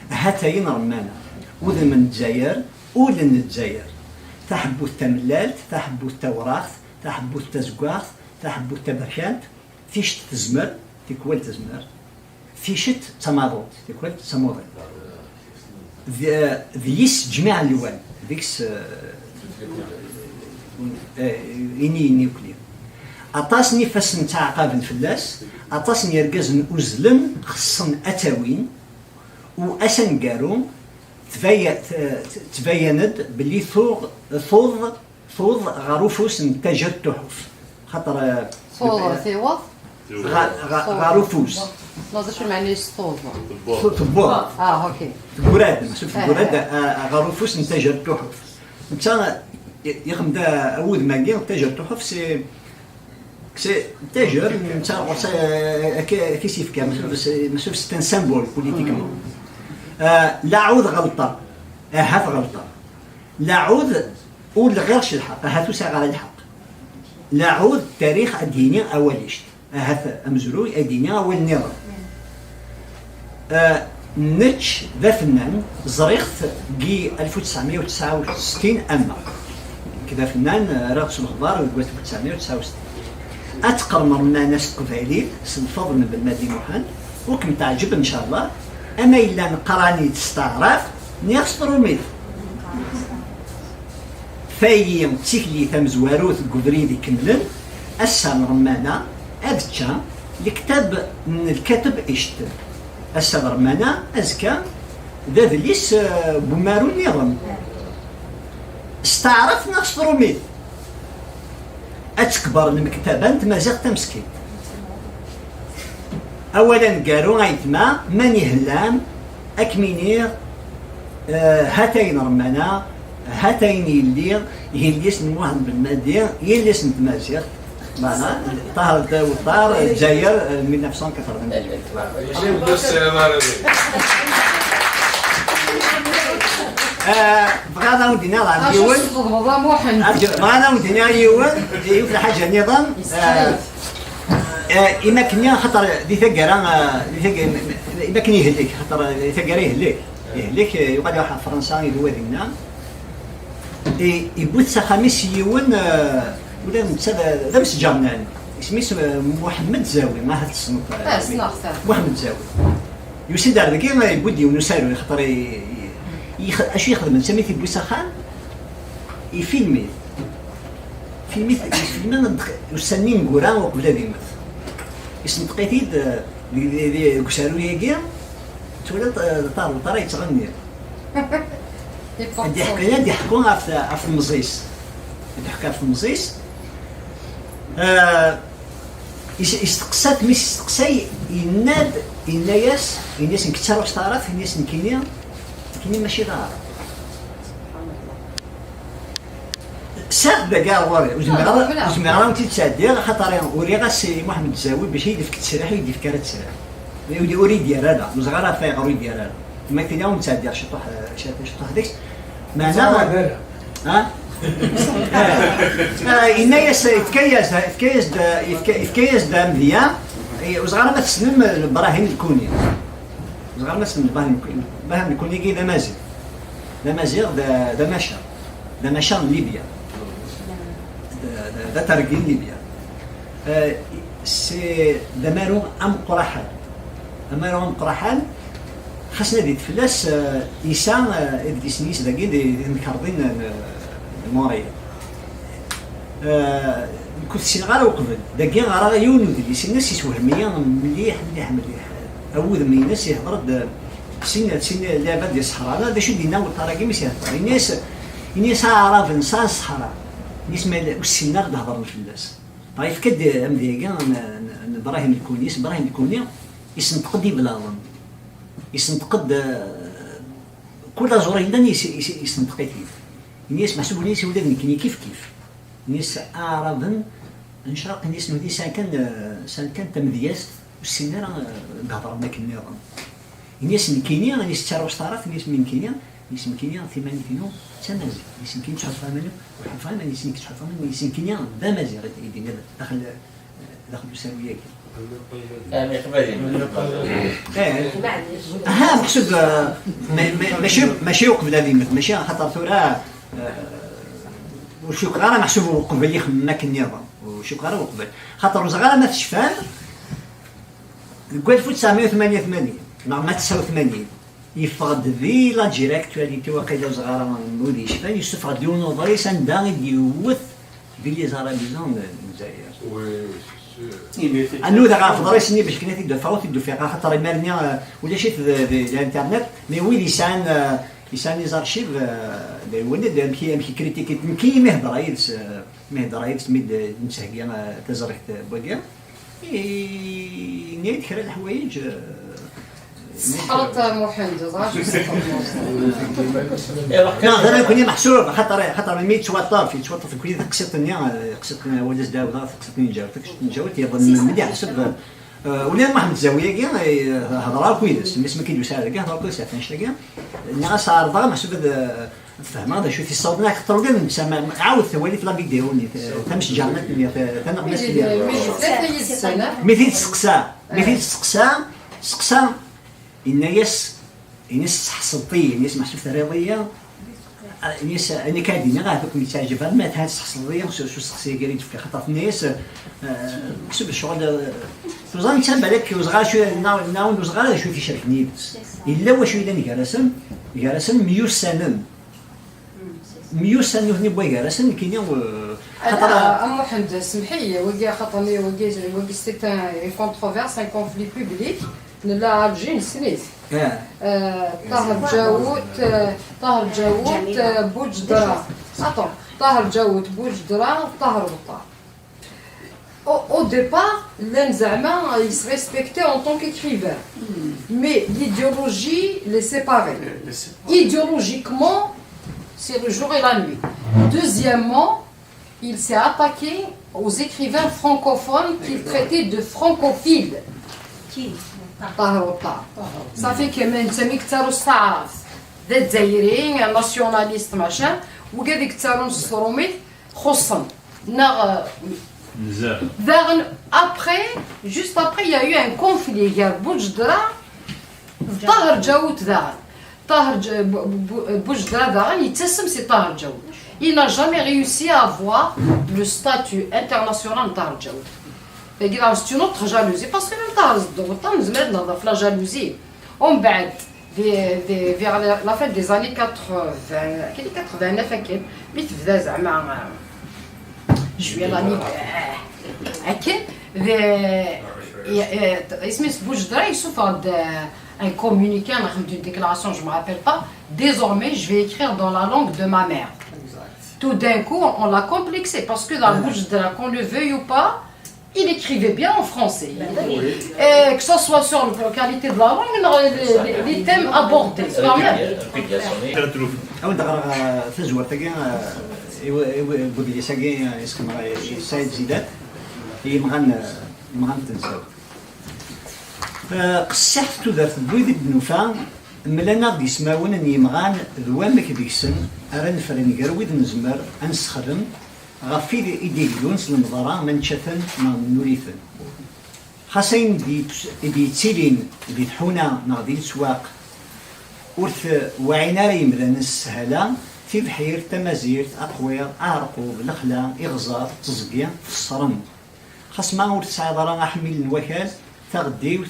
Hatayen rrmana, udem n Lezzayer, ul n Lezzayer, taḥebbut tamellalt, taḥebbut tawraɣt, taḥebbut tazeggaɣt, taḥebbut taberkant, tict tezmer, tikwal tezmer, tict d tamaḍunt, tikwal d tamuḍint. D, d yis ǧmiɛ n lwan, deg-s, eh, eh, ini, ini ukli. Aṭas n ifassen ttɛaqaben fell-as, aṭas n yergazen uzzlen, xeṣṣen ad t-awin, u ass aneggaru, tbaya-, t-, t-, tbayan-d belli tuɣ, tuḍ, tuḍ ɣer ufus n Tajer Tuḥuf. Xaṭer, eh, tuḍ, tiweḍ? Ɣer, ɣer, ɣer ufus. Ma d acu meɛna-s tuḍ? Tewweḍ. Tewweḍ. Ah, ok. Teggurad, mačči teggurad, eh, eh, ɣer ufus n Tajer Tuḥuf. Netta, i-, ixdem-d awudem-agi, Tajer Tuḥuf, c'est, c'est Tajer, netta ɣur-s, eh, akka, akka i s-yefka, mačči, mačči c'est un symbole politiquement. Eh, laɛud ɣelṭeɣ, ahat ɣelṭeɣ. Laɛud ur lɣiɣ s lḥeqq, ahat ur sɛiɣ ara lḥeqq. Laɛud, tarix ad d-yini awal-ict. Ahat amezruy ad d-yini awal nniḍen. Ah, nečč d afennan, ẓriɣ-t deg alef u tesɛemya u tesɛa u settin ama. Nekk d afennan, ah, rriɣ s lexbar deg alef u tesɛemya u tesɛa u settin. Ad teqqrem Remman-a s teqbaylit, s lfeḍl n Belmadi Muḥend, ur kem-teɛǧeb, ncallah, ama yella neqqar-it s taɛrabt, niɣ s trumit. Tayi d tikli tamezwarut deg ubrid ikemlen, ass-a n Remman-a, ad čča lektab n lkateb Ict. Ass-a d Remman-a, azekka d adlis, eh, n umaru nniḍen. S taɛrabt neɣ s trumit? Ad tekber lmektaba n tmaziɣt tameskint. Awal aneggaru, aytma, mani hellam, ad kem-iniɣ, eh, hatayen Remman-a, hatayen yelli, yelli-s n Muḥend Belmadi, yelli-s n tmaziɣt, maɛna, Ṭaher Dda Weṭṭar, Lezzayer, eh, mil neuf cent quatre-vingt-dix-huit. Voilà. Yesɛa Dda Ssalam Ɛarabi. Eh, bɣiɣ ad awen-d-iniɣ daɣen yiwen. Acu txedmeḍ a Muḥend? Bɣiɣ ad awen-d-iniɣ yiwen, yiwet lḥaǧa nniḍen. Eh, Eh, imakni, axaṭer di taggara, eh, di tagg-, imakni ihlek, axaṭer di taggara ihlek. Ihlek, eh, yuɣal iruḥ ɣer Fransa, iduwa dinna. I-, iwwi-t s axxam-is yiwen, eh, ula d netta d, d amesǧernan. Isem-is, eh, Muḥemmed Zawi, ahat tessneḍ, eh, Ah, ssneɣ-t. Muḥemmed Zawi. Yusi-d ar dagi, eh, iwwi-d yiwen usaru, axaṭer i, i, i, acu ixdem netta mi t-iwwi s axxam? Ifilm-it. Filmit, filmen ussan-nni ineggura uqbel ad immet. Isenṭeq-it-id, eh, di, di, di, deg usaru-agi, twalaḍ, eh, Ṭaher Weṭṭar yettɣenni. Ad d-iḥku, ad d-iḥku ɣef, ɣef temẓi-s. Ad d-iḥku ɣef temẓi-s. Eh, is-, isteqsa-t, mi s-isteqsay, yenna-d, yenna-yas, yenna-yas, "Nekk ttaruɣ s taɛrabt," yenna-yas, "Nekkini, nekkini mačči d aɛrab." Sɛiɣ-t dagi ar ɣur-i, ur zmireɣ ara, ur zmireɣ ara ad tt-id-sɛeddiɣ, axaṭer uriɣ-as i Muḥemmed Zawi bac ad yi-d-ifk ttesriḥ, ur yi-d-ifk ara ttesriḥ. Ur, ur yi-d-yerra ara, ur ẓriɣ ara ɣef ayɣer ur yi-d-yerra ara. Ma tili ad wen-ttɛeddiɣ ciṭuḥ, ciṭuḥ, ciṭuḥ deg-s. Meɛna, ha? Ah, yenna-yas, yefka-yas-d, yefka, yefka-yas-d amedya, eh, ur ẓriɣ ara ma tessnem Ibrahim Lkuni. Ur ẓriɣ ara ma tessnem Ibrahim Lkuni. Ibrahim Lkuni-agi d amaziɣ. D amaziɣ, d, d amaca. D amaca n Libya. D, d, d atergi n Libya. Eh, c'est d amaru ameqqraḥan. Amaru ameqqraḥan, xas nadit fell-as, eh, yesɛa, eh, idlisen-is dagi di, di temkarḍin n, n Montréal. Eh, nekk ur t-ssineɣ ara uqbel. Dagi ɣriɣ yiwen n udlis-ines, yessewhem-iyi mliḥ, mliḥ, mliḥ. Awudem-ines ihder-d sin, sin lɛibad di ṣṣeḥra. D acu d-yenna weṭṭar-agi mi s-ihder? Ini-as, ini-as aɛraben sɛan ṣṣeḥra. Ini-as ma ur ssinen ara ad hedren fell-as. Dɣa yefka-d amedya-agi n, n, n Ibrahim Lkuni. Ibrahim Lkuni isenṭeq-d iblaḍen. Isenṭeq-d, eh, kul aẓur yellan yes-, yes-, isenṭeq-it-id. Ini-as, meḥsub, ini-as, ula d nekkni kif kif. Ini-as, aɛraben n Craq, ini-as, nutni sɛan kan, eh, sɛan kan tamedyazt, ur ssinen ara, eh, ad hedren akken nniḍen. Ini-as, nekkini, ini-as, ttaruɣ s taɛrabt, ini-as, mi nekkini, ini-as, nekkini, timanit-inu d tamaziɣt. Ini-as, nekkini, ttḥulfuɣ iman-iw, ur ḥulfuɣ iman-is, nekkini, ttḥulfuɣ iman-is, nekkini, d amaziɣ, i d-yenna daxel, eh, daxel usaru-agi. Ɛni Iqbayliyen? Eh. Aha, meḥsub, eh, ma-, ma-, mačči, mačči uqbel ad immet, mačči axaṭer tura, eh, ur cukkeɣ ara meḥsub uqbel ixemmem akken nniḍen. Ur cukkeɣ ara uqbel. Xaṭer ur ẓriɣ ara ma tecfam, deg alef u tesɛemya u tmanya u tmanyin, neɣ ma tesɛa u tmanyin, yeffeɣ-d di l'Algérie Actualité, waqila ur ẓriɣ ara ma ur yecfan, yessufeɣ-d yiwen uḍris anda i d-yewwet Di les Arabisants n, n Lezzayer. Oui, c'est sûr. Ad nudaɣ ɣef uḍris-nni bac akken ad t-id-afeɣ, ur t-id-ufiɣ, axaṭer imir-nni, eh, ulac-it di, di, di internet, mais wid yesɛan, eh, yesɛan les archives, eh, d ayen-nni, d amek, amek i critiquent. Nekk mi heddreɣ yid-s, eh, mi heddreɣ yid-s, mi d-nettheggi, eh, taẓrigt, eh, n wagi, i, yenna-yi-d kra n leḥwayeǧ, eh, Tseḥḥreḍ a Muḥend, ẓer acu tseḥḥreḍ. Neɣ d nekkni meḥsub, xaṭer, xaṭer mi yettwaṭṭef, yettwaṭṭef nekkni taqsiṭ-nni, eh, taqsiṭ-nni, wala s-d-ɛawdeɣ taqsiṭ-nni n Ǧawet, taqsiṭ n Ǧawet, yeḍen mliḥ, ḥseb, eh, ula d Muḥend Zawi-agi, eh, hedreɣ akk yid-s, mi s-, mi k-id-usiɣ dagi, hedreɣ akk yid-s ɣef annect-agi, nniɣ-as ɛerḍeɣ, meḥsub ad, eh, Fehmeɣ d acu i t-yessawḍen, axaṭer ula d netta, ma, ma, ɛawed walit la vidéo-nni, t-, tamesǧernat-nni, t-, taneɣmast-nni. Mi t-id-testeqsa, mi t-id-testeqsa, yenna-yas, yenna-yas: "Tseḥṣleḍ-iyi", yenna-yas: "Meḥsub terriḍ-iyi", yenna-yas: "Nekk ad d-iniɣ ahat ur kem-yettaɛjab ara, ma ahat tseḥṣleḍ-iyi s, s usteqsi-agi i d-tefkiḍ", xaṭer tenna-yas, eh, meḥsub ccɣel, eh, tuẓa netta balak ur ẓriɣ acu, yenna, yenna ur ẓriɣ ara d acu i t-icerken yid-s. Yella wacu yellan gar-asen, gar-asen myussanen. Myussan nutni n wagar-asen, nekkini, euh, xaṭer a, a Muḥend, semḥ-iyi, wagi, xaṭer-nni, wagi, wagi, c'est un, une controverse, un conflit public, nella Alger, nessen-it. Euh, Tahar Djaout, euh, Tahar Djaout, euh, Boudjedra. Attends, Tahar Djaout, Boudjedra, Tahar Wettar. Au, au départ, llan zeɛma, il se respectait en tant qu'écrivain. Mais l'idéologie les séparait. Idéologiquement, c'est le jour et la nuit. Deuxièmement, il s'est attaqué aux écrivains francophones qu'il traitait de francophiles. Tahar Wettar. Ça fait que من تما كتارو استعرف ذا الجزائري nationaliste machin, وقاعد يكتارون الصرومي خصم. Neɣ, euh, daɣen, après, juste après, il y a eu un conflit gar Boudjedra d Tahar Djaout daɣen. Tahar Dj-, Bu-, Bu-, Boudjedra daɣen yettasem si Tahar Djaout. Il n'a jamais réussi à avoir le statut international n Tahar Djaout. Tagi daɣen, c'est une autre jalousie, parce que même Tahar Djaout, nezmer ad nehḍer f la jalousie. Umbeɛd, di, di, vers la, la fin des années quatre-vingts, akken quatre-vingt-neuf akken, mi tebda zeɛma, euh, juillet l'année, euh, akken, di, i, i, isem-is Boudjedra yessufeɣ-d, euh, un communiqué, un, une déclaration, je me rappelle pas. Désormais, je vais écrire dans la langue de ma mère. Tout d'un coup, on, on l'a complexé, parce que dans Boudjedra, qu'on le veuille ou pas, il écrivait bien en français. Et que ce soit sur la qualité de la langue, non, les, les, les thèmes abordés, quand même. Ad wen-d-ɣreɣ, euh, tazwart-agi, euh, i w-, i w-, i wedlis-agi, euh, yesken, euh, i Saɛid Zidat, i yimɣan, euh, imɣan n tensa. Euh, qessiḥet tudert d wid i d-nufa, mlan-aɣ-d ismawen n yimɣan d wamek deg-sen ara nefren gar wid nezmer ad nessexdem, ɣef wid i d-igeddun s lemḍerra ma nečča-ten neɣ nennul-iten. Xas ayen d-yett-, i d-yettilin di tḥuna neɣ di leswaq, ur t-waɛin ara yemdanen s sshala, tibḥirt, tamazirt, aqwiṛ, aɛerqub, lexla, iɣẓer, teẓgi, tessrem. Xas ma ur tesɛiḍ ara aḥmil n wakal, taɣeddiwt,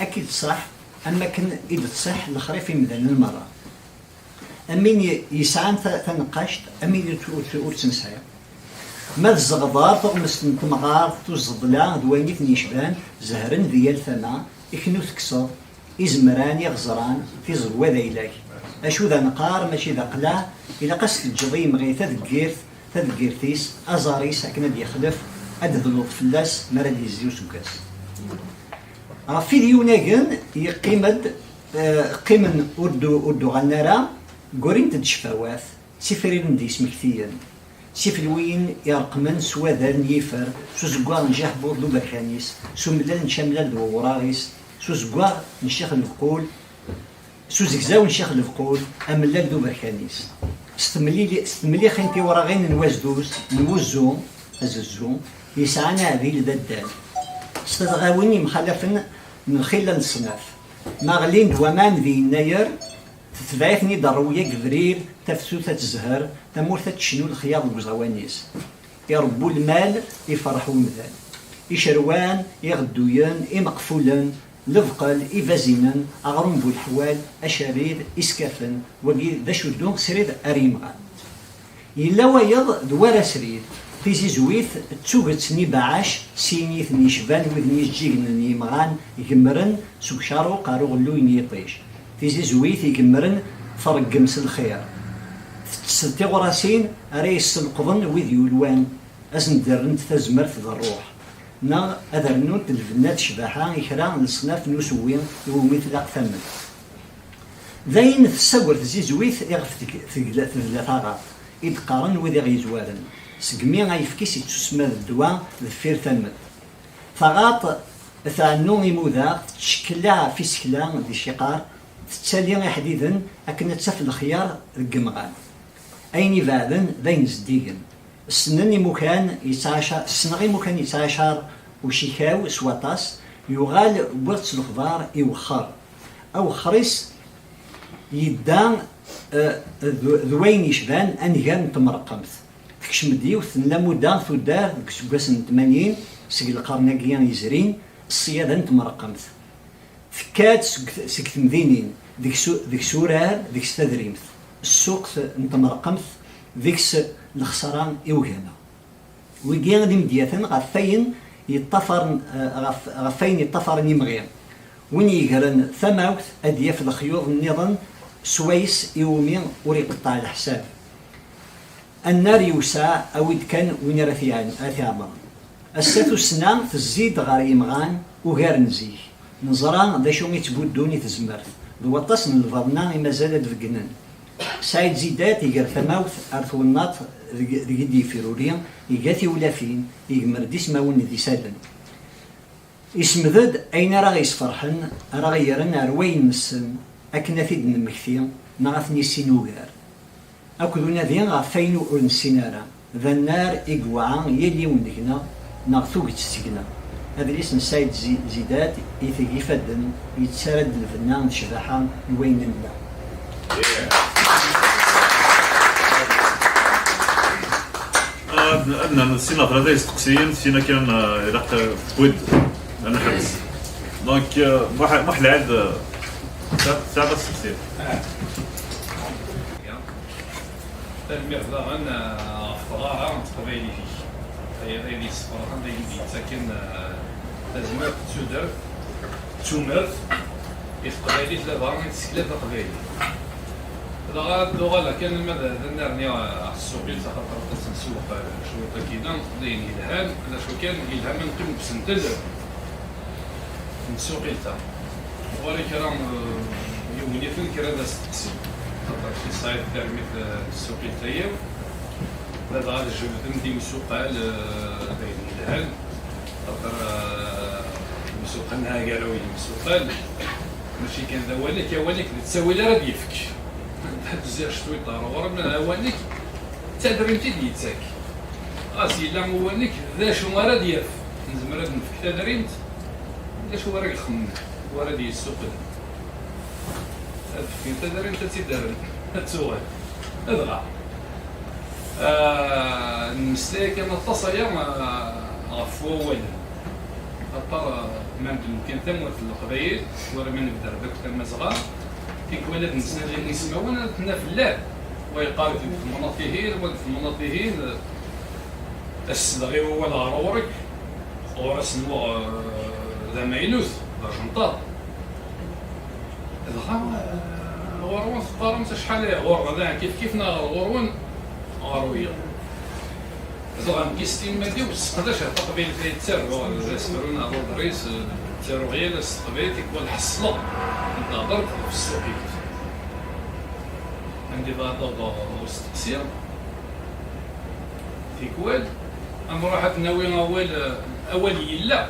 ad k-id-tṣaḥ am wakken i d-tṣaḥ lexrif imdanen merra. Am win yesɛan ta-, taneqqact, am win ur, ur, ur tt-nesɛi. Ma d zzɣḍar, tuɣmest n temɣart, tuẓeḍla d wayen i ten-yecban, zehren di yal tama, iken ur tekkseḍ, izemran, iɣeẓran, tiẓegwa d ayla-k. Acu d aneqqar, mačči d aqlaɛ, ilaq ad s-teǧǧeḍ i yemɣi tadeggirt, tadeggirt-is, aẓar-is akken ad d-yexlef, ad d-tedluḍ fell-as mi ara d-yezzi useggas. Ɣef wid yunagen, yeqqim-d, eh, qqimen ur d-, ur d-uɣalen ara, ggrint-d ccfawat, ttifriren d yismektiyen, d tifelwiyin ireqqmen s wadal n yifer, s uzeggaɣ n Jiḥbuḍ d uberkan-is, s umellal n Camlal d wewraɣ-is, s uzeggaɣ n Ccix Lebqul, s uzegzaw n Ccix Lebqul, amellal d uberkan-is. S temlili-, s temlixin tiwraɣin n wazduz, n wuzzu, azezzu, yesɛan aɛdil d addal. S tadɣawin yemxalafen n lxila n leṣnaf. Ma ɣlin-d waman di yennayer, tetbeɛ-iten-id rrewya n yebrir, tafsut ad tezher, tamurt ad tecnu lexyaḍ deg uẓawan-is. Iṛebbu lmal, iferreḥ umdan. Icerwan, iɣedduyen, imeqfulen, lebqel, ibazinen, aɣrum bu leḥwal, acarid, iskafen, wagi d acuddu srid ar yimɣan. Yella wayeḍ d war asrid. Tizizwit d tuget n ibeɛɛac s yiniten yecban wid n yijeǧǧigen n yimɣan gemmren seg ucaruq ar uɣelluy n yiṭij. Tizizwit igemmren tṛeggem s lxir. Tettess-d tiɣrasin ara yesselqḍen wid yulwan, ad sen-d-rrent tazmert d ṛṛuḥ, neɣ ad rnunt lbenna d ccbaḥa i kra n leṣnaf n usewwi iwumi tlaq tamemt. Dayen tessager tzizwit iɣef teg-, tegla, tedla taɣaṭ, i d-qqaren wid i ɣ-yezwaren, segmi ayefki-s yettusemma d ddwa deffir tamemt. Taɣaṭ tɛennu imudaɣ, tettcekkileɛ ɣef isekla d iciqar, tettali iḥdiden akken ad taf lexyar deg yemɣan. Ayen ibeɛden d ayen zeddigen. Ssnen imukan yettɛaca-, ssneɣ imukan yettɛacar ucikaw s waṭas, yuɣal wwiɣ-tt s lexbar i wexxer. Awexxer-is yedda, eh, d, d wayen yecban anger n temreqemt. Tekcem-d yiwet n lamuda tuddar deg iseggasen n tmanyin seg lqern-agi yezrin, ṣṣyada n temreqemt. Tekka-d seg, seg temdinin, deg-s, deg-s urar, deg-s tadrimt. Ssuq n temreqemt, deg-s lexsara i ugama. Wigi d imedyaten ɣef wayen yeṭṭafaren, eh, ɣef, ɣef wayen yeṭṭafaren imɣi. Win yegren tamawt ad d-yaf lexyuḍ nniḍen swayes iwumi ur iqeṭṭeɛ leḥsab. Annar yewseɛ, awi-d kan win ara t-iɛen-, ara t-iɛemren. Ass-a tussna tezzi-d ɣer yimɣan ugar n zik. Neẓra d acu i ttbuddun i tezmert, d waṭas n lbaḍna i mazal ad d-beggnen. Saɛid Zidat iger tamawt ar twennaḍt deg, deg i d-yefruri, iga tiwlafin, igmer-d ismawen d isallen. Isemmed-d ayen ara ɣ-yesferḥen, ara ɣ-yerren ar wayen nessen, akken ad t-id-nemmekti neɣ ad ten-issin ugar. Akked unadi ɣef wayen ur nessin ara, d annar i yewɛa yal yiwen deg-neɣ neɣ tuget seg-neɣ. Adlis n Saɛid Zi-, Zidat iteg ifadden, yettarra-d lbenna d ccbaḥa n wayen nella. Ad, ad nernu sin neɣ tlata isteqsiyen, sin akken, eh, ilaq, eh, wid ad nḥebbes. Donc, eh, Muḥ-, Muḥ Lɛid, eh, tesɛiḍ, tesɛiḍ asteqsi? Tanemmirt daɣen, eh, ɣef tɣara n teqbaylit-ik. Aya d ayen yessefraḥen, d ayen i d-yettaken, eh, tazmert d tudert d tumert i teqbaylit, ladɣa i tsekla taqbaylit. Dɣa ad d-uɣaleɣ kan ma d, d ad nerni ɣer tsuqilt, axaṭer aṭas n sewq, eh, cwiṭ akida, d ayen yelhan, d acu kan, yelha ma neqqim deg usentel n tsuqilt-a. Ɣur-i kra, eh, yiwen-iten, kra d asteqsi. Xaṭer si tesɛiḍ tarmit, eh, n tsuqilt-agi, ladɣa tjebdem-d imsuqal, eh, d ayen yelhan. Xaṭer, eh, imsuqal, neɣ agaraw n yimsuqal, mačči kan d awal-ik, awal-ik d ttawil ara d-yefk. Ad d-ziɣ cwiṭ ɣer ɣur-m, awal-ik d tadrimt i d-yettak. Ɣas yella awal-ik d acu ara d-yaf, nezmer ad nefk tadrimt d acu ara yexmem, u ara d-yessuqel. Ad fken tadrimt, ad tt-id-rren, ad tuɣal. Dɣa, ah, nemmeslay kan aṭas aya, ah, ɣef wawalen. Axaṭer, ah, ma nebded kan tamurt n Leqbayel, war ma nebder d akk Tamazɣa, tikwal ad nesnali ismawen, ad t-naf llan. Wa yeqqar deg temnaḍt-ihin, wa deg temnaḍt-ihin, ah, assedɣ i wawal ɣer ɣur-k, ɣur-asen wa, ah, d amaynut, d ajenṭaḍ. Dɣa, eh, ɣur-wen teqqaremt acḥal aya, ɣur-ɣ daɣen kif kif neɣ ɣur-wen ɣer wiyaḍ. Dɣa nekk s tinmad-iw sseqdaceɣ taqbaylit ay ttaruɣ, d asefru neɣ d uḍris, eh, ttaruɣ yal ass s teqbaylit, tikwal ḥeṣleɣ n tehḍert ɣef tsuqilt. Anda i d-awḍeɣ ɣer usteqsi, tikwal, ad nruḥ ad nawi awal, eh, awal yella.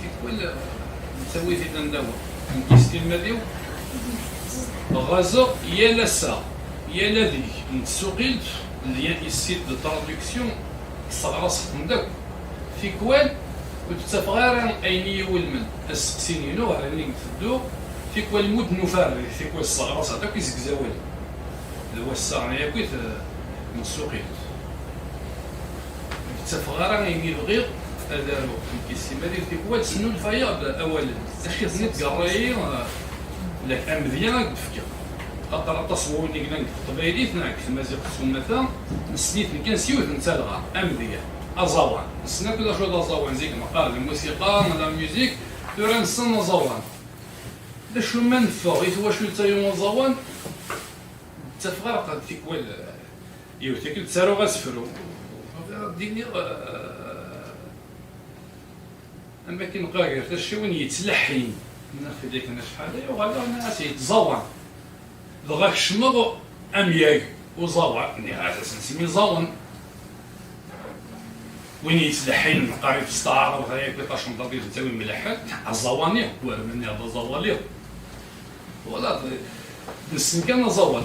Tikwal, eh, nettawi-t-id anda wa. Nekk s tinmad-iw, ɣazeɣ yal ass-a, yal adeg n tsuqilt, lien ici de traduction, sseɣraseɣ-ten akk. Tikwal, ur d-ttafeɣ ara ayen i yi-iwulmen. Asteqsi-inu, ɣer ayen i d-tedduɣ, tikwal mudd n ufarri, tikwal sseɣraseɣ-d akk izegzawalen. D wassaɣen yakk-it, eh, n tsuqilt. Ur d-ttafeɣ ara ayen i bɣiɣ ad aruɣ. Nekk s tinmad-iw tikwal snulfayeɣ-d awalen. D acu i d-tenniḍ deg ṛṛay-agi, eh, lak amedya ad d-fkeɣ. Xaṭer aṭas n wawalen i yellan deg teqbaylit neɣ deg tmaziɣt s umata, nessen-iten kan s yiwet n talɣa, amedya, aẓawan. Nessen akk d acu d aẓawan, zik neqqar d lmusiqa, la musique, tura nessen aẓawan. D acu ma neffeɣ i twacult-agi n uẓawan, ttafeɣ ara qad tikwal, yiwet tikkelt ttaruɣ asefru. Ad d-iniɣ, eh, am akken qqar gar tacciwin yettleḥḥin. Nniɣ-t-id akken acḥal ay uɣaleɣ, nniɣ-as yettẓawan. Dɣa kecmeɣ amyag uẓawan, nniɣ-as ad s-nsemmi iẓawan. Win yettleḥḥin neqqar-it s taɛrabt, ay akk tacemṭaṭ i d-nettawi mleḥḥen, aẓawani, war ma nniɣ d aẓawali. Voilà, nessen kan aẓawan.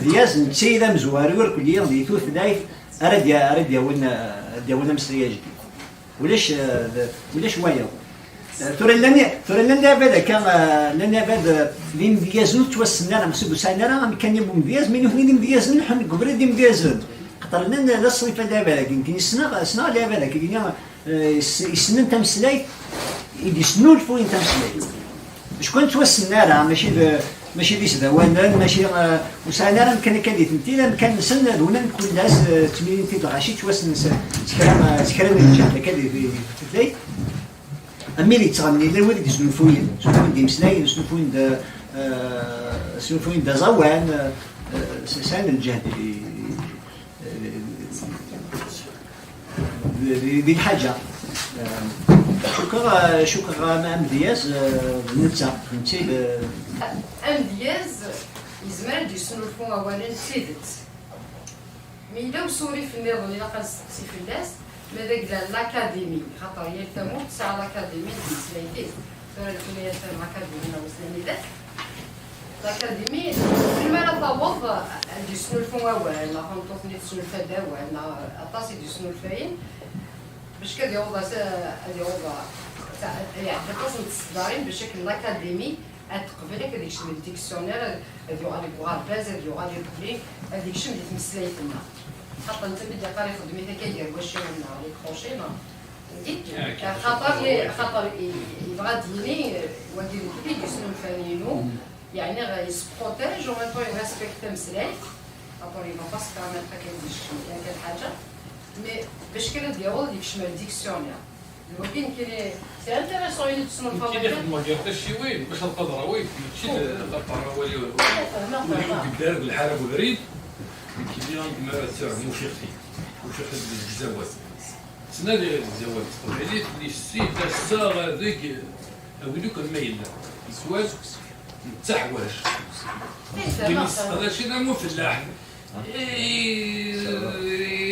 amedyaz, netta i d amezwaru irkelli di tutlayt ara d-ya-, ara d-yawin, eh, ad d-yawin ameslay ajdid. Ulac, eh, d-, ulac wayeḍ. Eh, tura llan, tura llan lɛibad akka, eh, llan lɛibad, eh, d imedyazen ur ttwassen ara, meḥsub ur sɛin ara amkan n umedyaz, mi nutni d imedyazen, ḥun deg ubrid d imedyazen. Xaṭer llan d aṣnif n lɛibad-agi, nekni ssneɣ, ssneɣ lɛibad-agi, eh, yes-, yessnen tameslayt, i d-yesnulfuyen tameslayt. Acku ur ttwassen ara, mačči d, mačči d isdawanen, mačči, eh, ur sɛin ara amkan akka di tmetti, amkan-nsen d winna n kullas, eh, ttemlilin-t-id lɣaci, ttwassen s, s kra, s kra n lǧehd akka di, di, di tutlayt. Am wid yettɣennin, llan wid i d-yesnulfuyen, snulfuyen-d imeslayen, snulfuyen-d, eh, snulfuyen-d aẓawan, eh, s-, sɛan lǧehd i, eh, Di, di lḥaǧa. Eh, cukkeɣ, eh, cukkeɣ am-, amedyaz, eh, d netta, netta i d- Amedyaz yezmer ad d-yesnulfu awalen d tidet. Mi yella usurif nniḍen ilaq ad nesteqsi fell-as, ma d agla n l'académie, xaṭer yal tamurt tesɛa l'académie n tmeslayt-is. Tura nekni atan l'académie neɣ wissen anida. L'académie, melmi ara taweḍ ad d-yesnulfu awal, neɣ tameṭṭut-nni tesnulfa-d awal, neɣ aṭas i d-yesnulfayen, bac ad yaweḍ as-, ad yaweḍ, ad iɛeddi aṭas n tseddarin, bac akken l'académie ad teqbel akken ad yekcem deg dictionnaire, ad, ad yuɣal deg uɣerbaz, ad yuɣal iqbel, ad yekcem di tmeslayt-nneɣ. Xaṭer netta mi d-yeqqar ixeddem-it akka gar wacciwen neɣ les crochets, neɣ, xaṭer, xaṭer i, i yebɣa ad d-yini, wagi d nekk i d-yesnulfan inu, yeɛni yesprotège, en même temps, il respecte tameslayt, xaṭer yebɣa pas permettre akken ad yekcem kan kan ḥaǧa, mais bac kan ad d-yaweḍ ad yekcem ar dictionnaire. D wagi nekkini, c'est intéressant, il est de son Nekkini xedmeɣ gar tacciwin, bac ad qadreɣ wid, mačči d, xaṭer awal-iw, fehmeɣ, ur fehmeɣ. Ibeddar deg lḥara n ubrid, nekkini mi ara ttarɣ mucixti, mucixti deg tzawat. Ttnadiɣ deg tzawat s teqbaylit, li ssi, tassa, deg, a wid akk ma yella. Swal, nettaḥwaǧ. Win yesseqdacen am ufellaḥ. I-,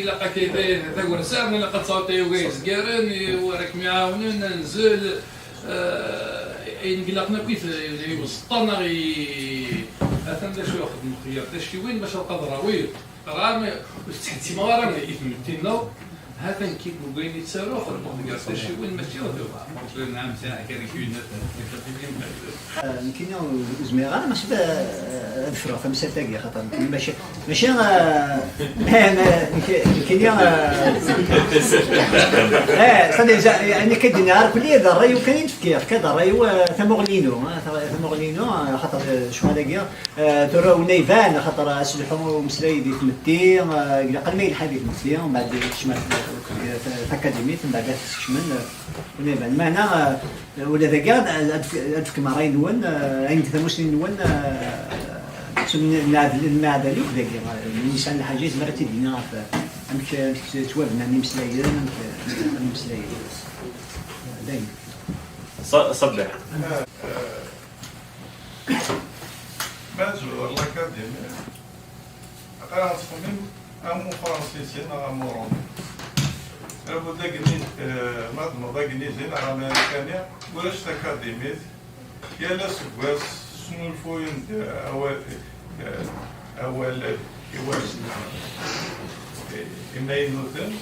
ilaq akka i ta-, tagersa, ilaq ad tesɛuḍ tayuga yezgaren, i, wara kem-iɛawnen, anzel, eh, ayen ilaqen akk i t-, i uẓeṭṭa neɣ i, atan d acu i xedmeɣ gar tacciwin, bac ad qadreɣ wid. Qqareɣ, ur ttḥettimeɣ ara i tmetti-nneɣ. Hatan kif deg wayen i ttaruɣ, xedmeɣ-t gar tacciwin, mačči d, nɛam, sɛiɣ kan kif yenna. Eh, nekkini ur, ur zmireɣ ara, mačči d, eh, ad ffreɣ tamsalt-agi, xaṭer nekkini mačči, mačči, eh, eh, ma-, nekk-, nekkini, eh, eh, ça déjà, eh, nekk ad d-iniɣ ara kulli d ṛṛay-iw kan i d-fkiɣ, kan d ṛṛay-iw, eh, tamuɣli-inu, eh, ta-, tamuɣli-inu, eh, xaṭer, eh, ccɣel-agi, Eh, tura win iban, axaṭer aselḥu umeslay di tmetti, eh, ilaq alma yelḥa di tmetti, mbeɛd yekcem ar t-, t-, takadimit, mbeɛd ad t-skecmen, eh, win iban. Meɛna, eh, ula dagi ad, ad, ad fkem ṛṛay-nwen, eh, ayen d tamussni-nwen, eh, s-, n-, n-, n-, neɛdel akk dagi, eh, win yesɛan lḥaǧa yezmer ad t-id-yini ɣef, eh, amek, eh, amek ttwabnan imeslayen, amek, eh, imeslayen. Eh, dayen. Ṣ-, ṣebbeḥ. Ma tjebdeḍ l'académie, aql-aɣ nettxemmim am ufransisin neɣ am uṛumi. Abu d agniz, eh, ma txedmeḍ agnizin neɣ amarikani, ulac takadimit. Yal aseggas snulfuyen-d awal, eh, awal i wass n, eh, imaynuten,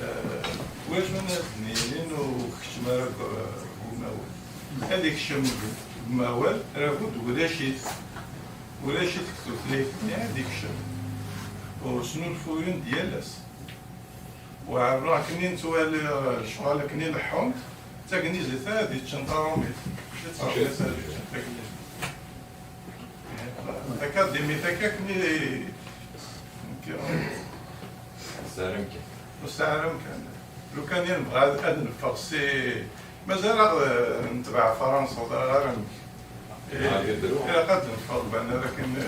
eh, wacu ara s-d-yinin ur keččem ara deg, deg umawal. Ad ikcem deg umawal, ara bu-, d ulac-it. Ulac-it deg tutlayt-nni, ad ikcem. Ur snulfuyen-d yal ass. Weɛreɣ akken i nettwali lecɣal akken i leḥḥunt, d tagnizit ara d-yeččen taṛumit. Mačči d taṛumit ara d-yeččen tagnizit. Takadimit akka akken i, nekk, ur tesɛi ara amkan. Ur tesɛi ara amkan. Lukan i nebɣa ad, ad neffeɣ si, mazal-aɣ, eh, netbeɛ Fransa, ur ẓriɣ ara amek. Eh, ilaq ad neffeɣ, lban ara kan, eh,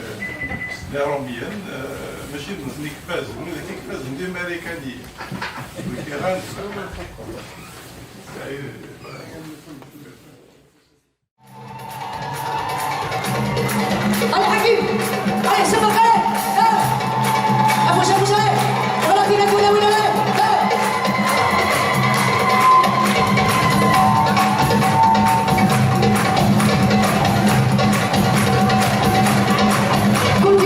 s Iṛumyen, eh, mačči d nutni i ifazen, wid i ifazen d Imarikaniyen. Ur kkiɣ ara neffeɣ. الحكيم، عليه الشفقة، ها. أبو شابوش، عليه. ولكن أقول له، ولا لا، ها. كنت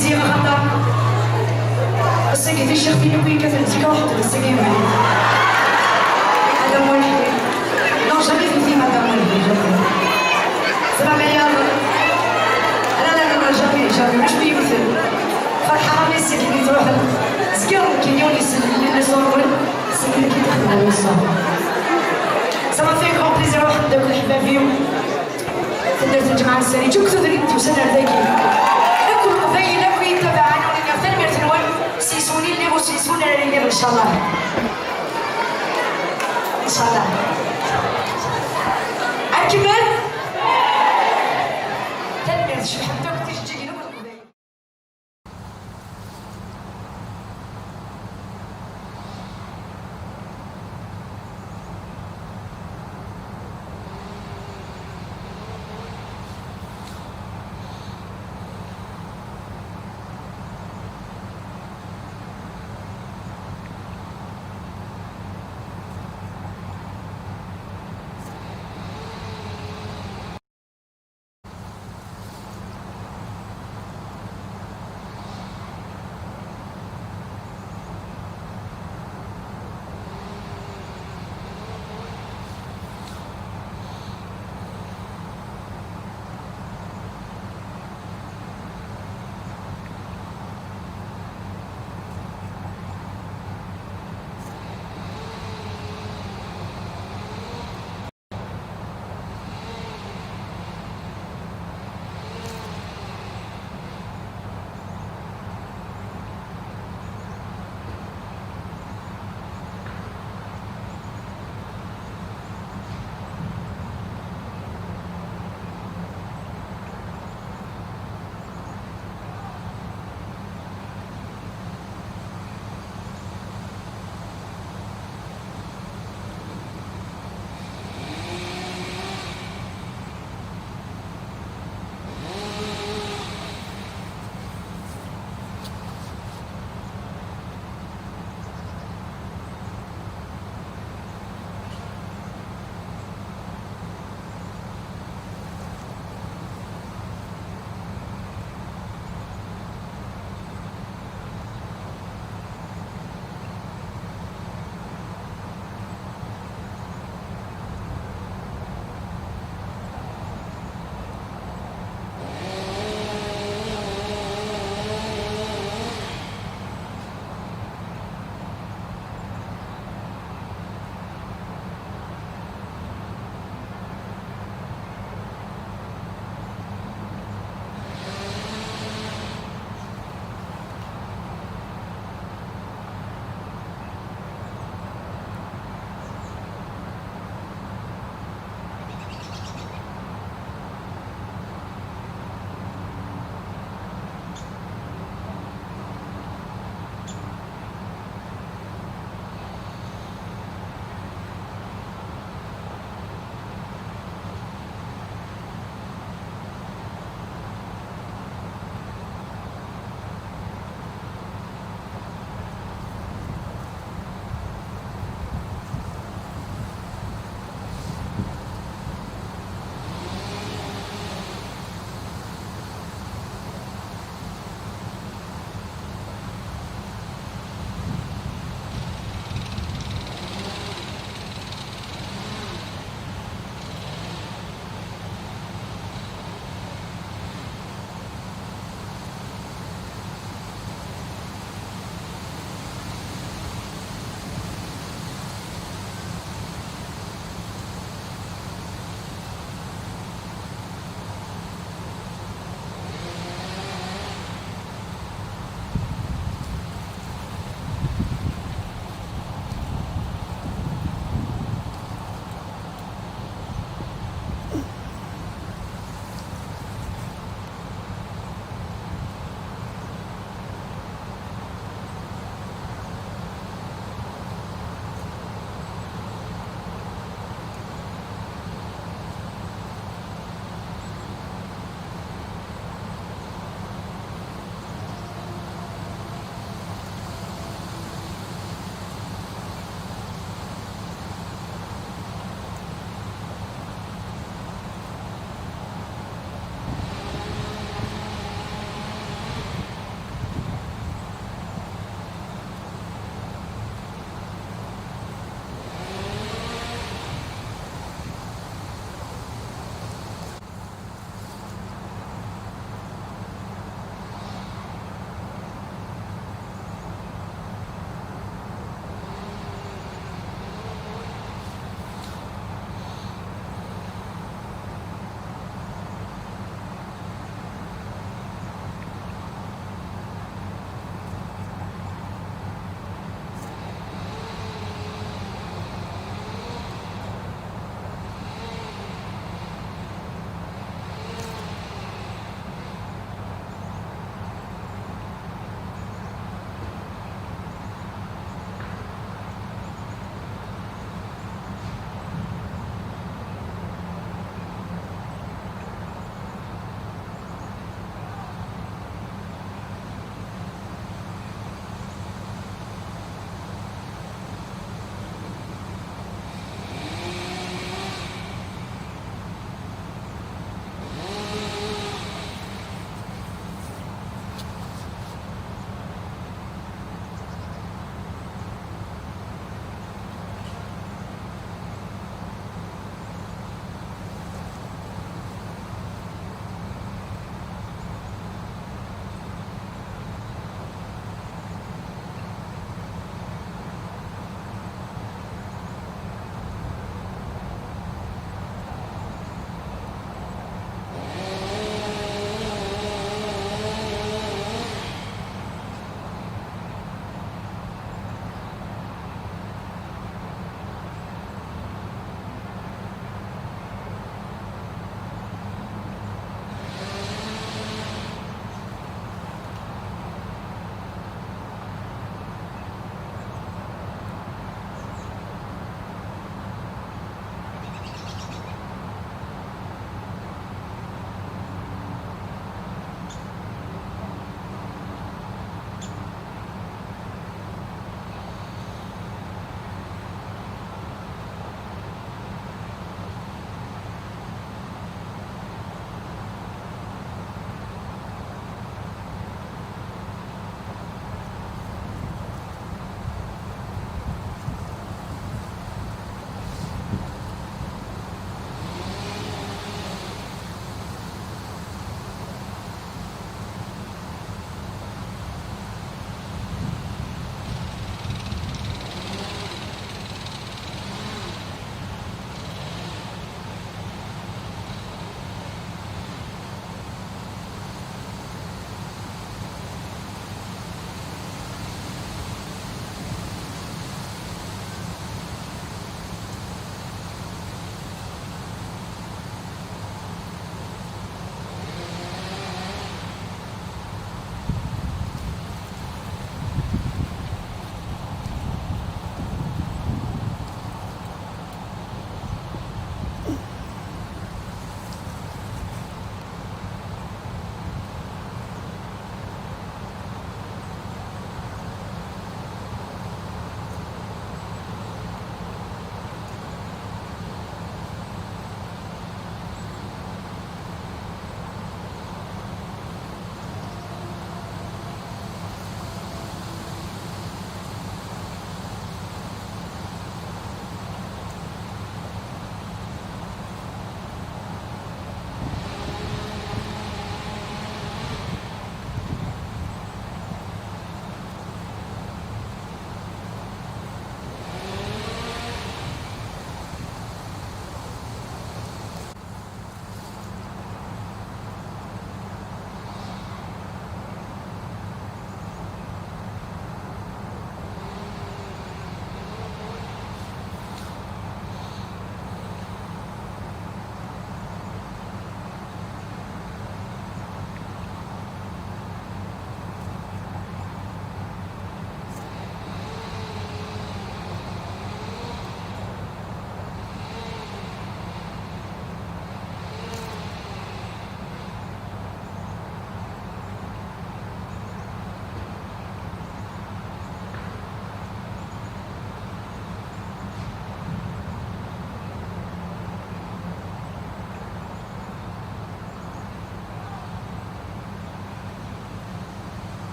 Ziɣ axaṭer ass-agi d ccix-in akk yekkaten zik ruḥent ass-agi yemma. Madame Walḥi. Non, jamais tewti Madame Walḥi, jamais. Zra meilleur. Ala, la, la, la, jamais, jamais. Acu yewten? Ferḥeɣ armi ass-agi mi truḥem. Zgiɣ nekkini ur yessin les orgues, c'est lui qui défend les orgues. Ça m'a fait un grand plaisir, ruḥ-d akk leḥbab-iw. Taddart n Lǧemɛa n Sariǧ, akk tudrin d-yusan ar dagi. Akk Leqbayel, akk i yi-ttabaɛen, ur iniɣ tanemmirt-nwen, s yiswen i lliɣ, ur s yiswen ara iliɣ, ncallah. Ncallah. Ad nkemmel? Tanemmirt, cebḥent akk tjeǧǧigin akk Leqbayel.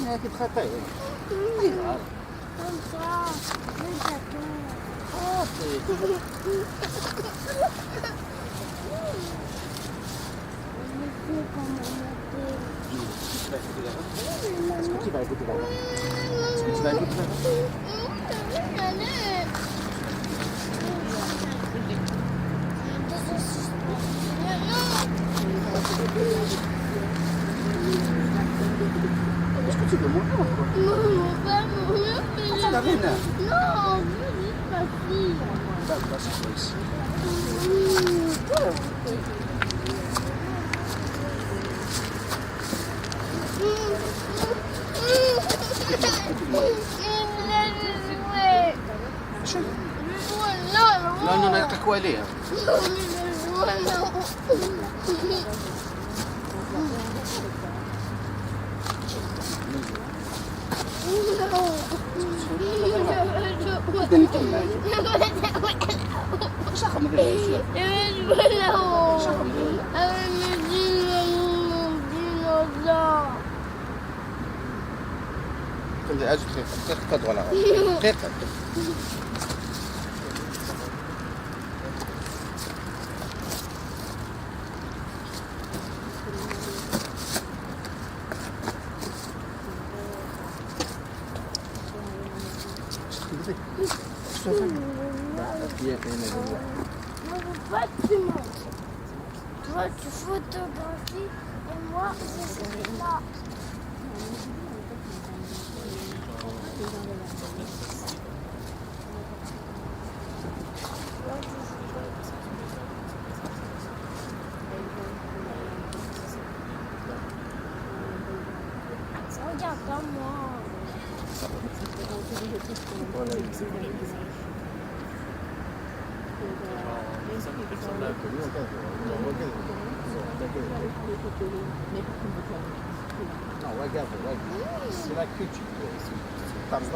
هاكي بخطير. ايوا. Comme ça, le gâteau. Ah, c'est... Est-ce que tu vas écouter là-bas ? Est-ce que tu vas écouter là-bas ? Est-ce que tu veux mon nom, quoi ? Non, non, pas mon nom. Attends, Darina. Non, juste ma fille. Bah, bah, c'est pas ici. Non, non, non, يعطيك عليه. كنت عايز دقيقة، دقيقة، دقيقة، دقيقة. Toi, tu photographies et moi, je suis là. Regarde pas moi. Non, regarde, regarde. C'est la culture. تعرف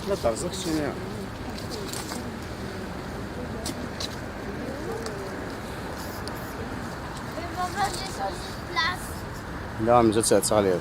لا تعرف شنو. لا، مازال ساعة عليه.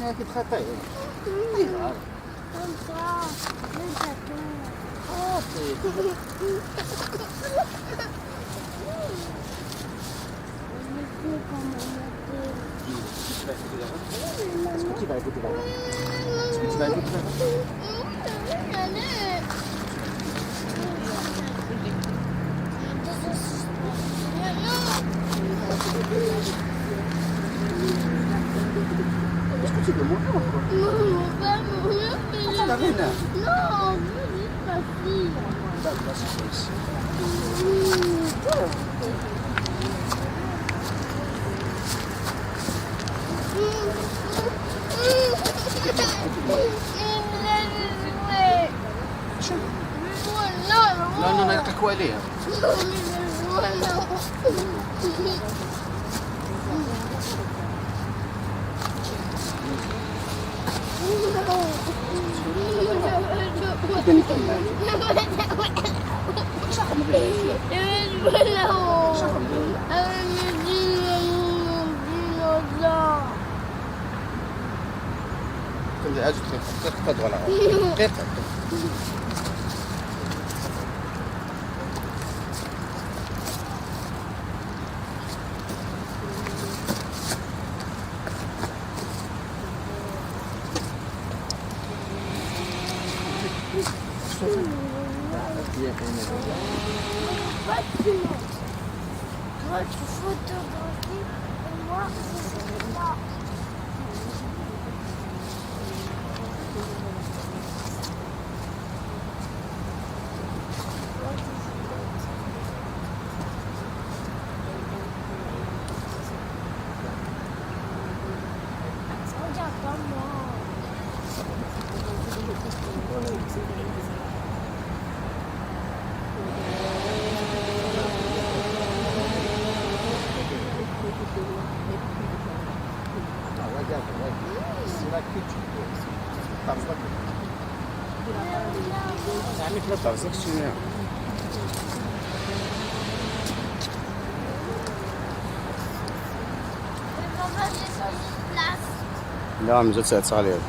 هاكي بخطير. ايوا. Comme ça, le gâteau. Ah, c'est... Est-ce que tu vas écouter là-bas ? Est-ce que tu vas écouter là-bas ? Est-ce que tu veux mon nom, quoi ? Non, non, pas mon nom. Attends, Darina. Non, juste ma fille. Bah, bah, c'est pas ici. Non, non, non, يعطيك عليه. عجبتني التخطيط، خد ولا غلط. دقيقة. Toi, tu photographies et moi, je fais ça. Regarde pas moi. Ah, regarde, regarde. C'est là que tu peux. C'est par là que tu peux. يعني في الأرض، c'est que tu viens. لا، مازال ساعة عليه.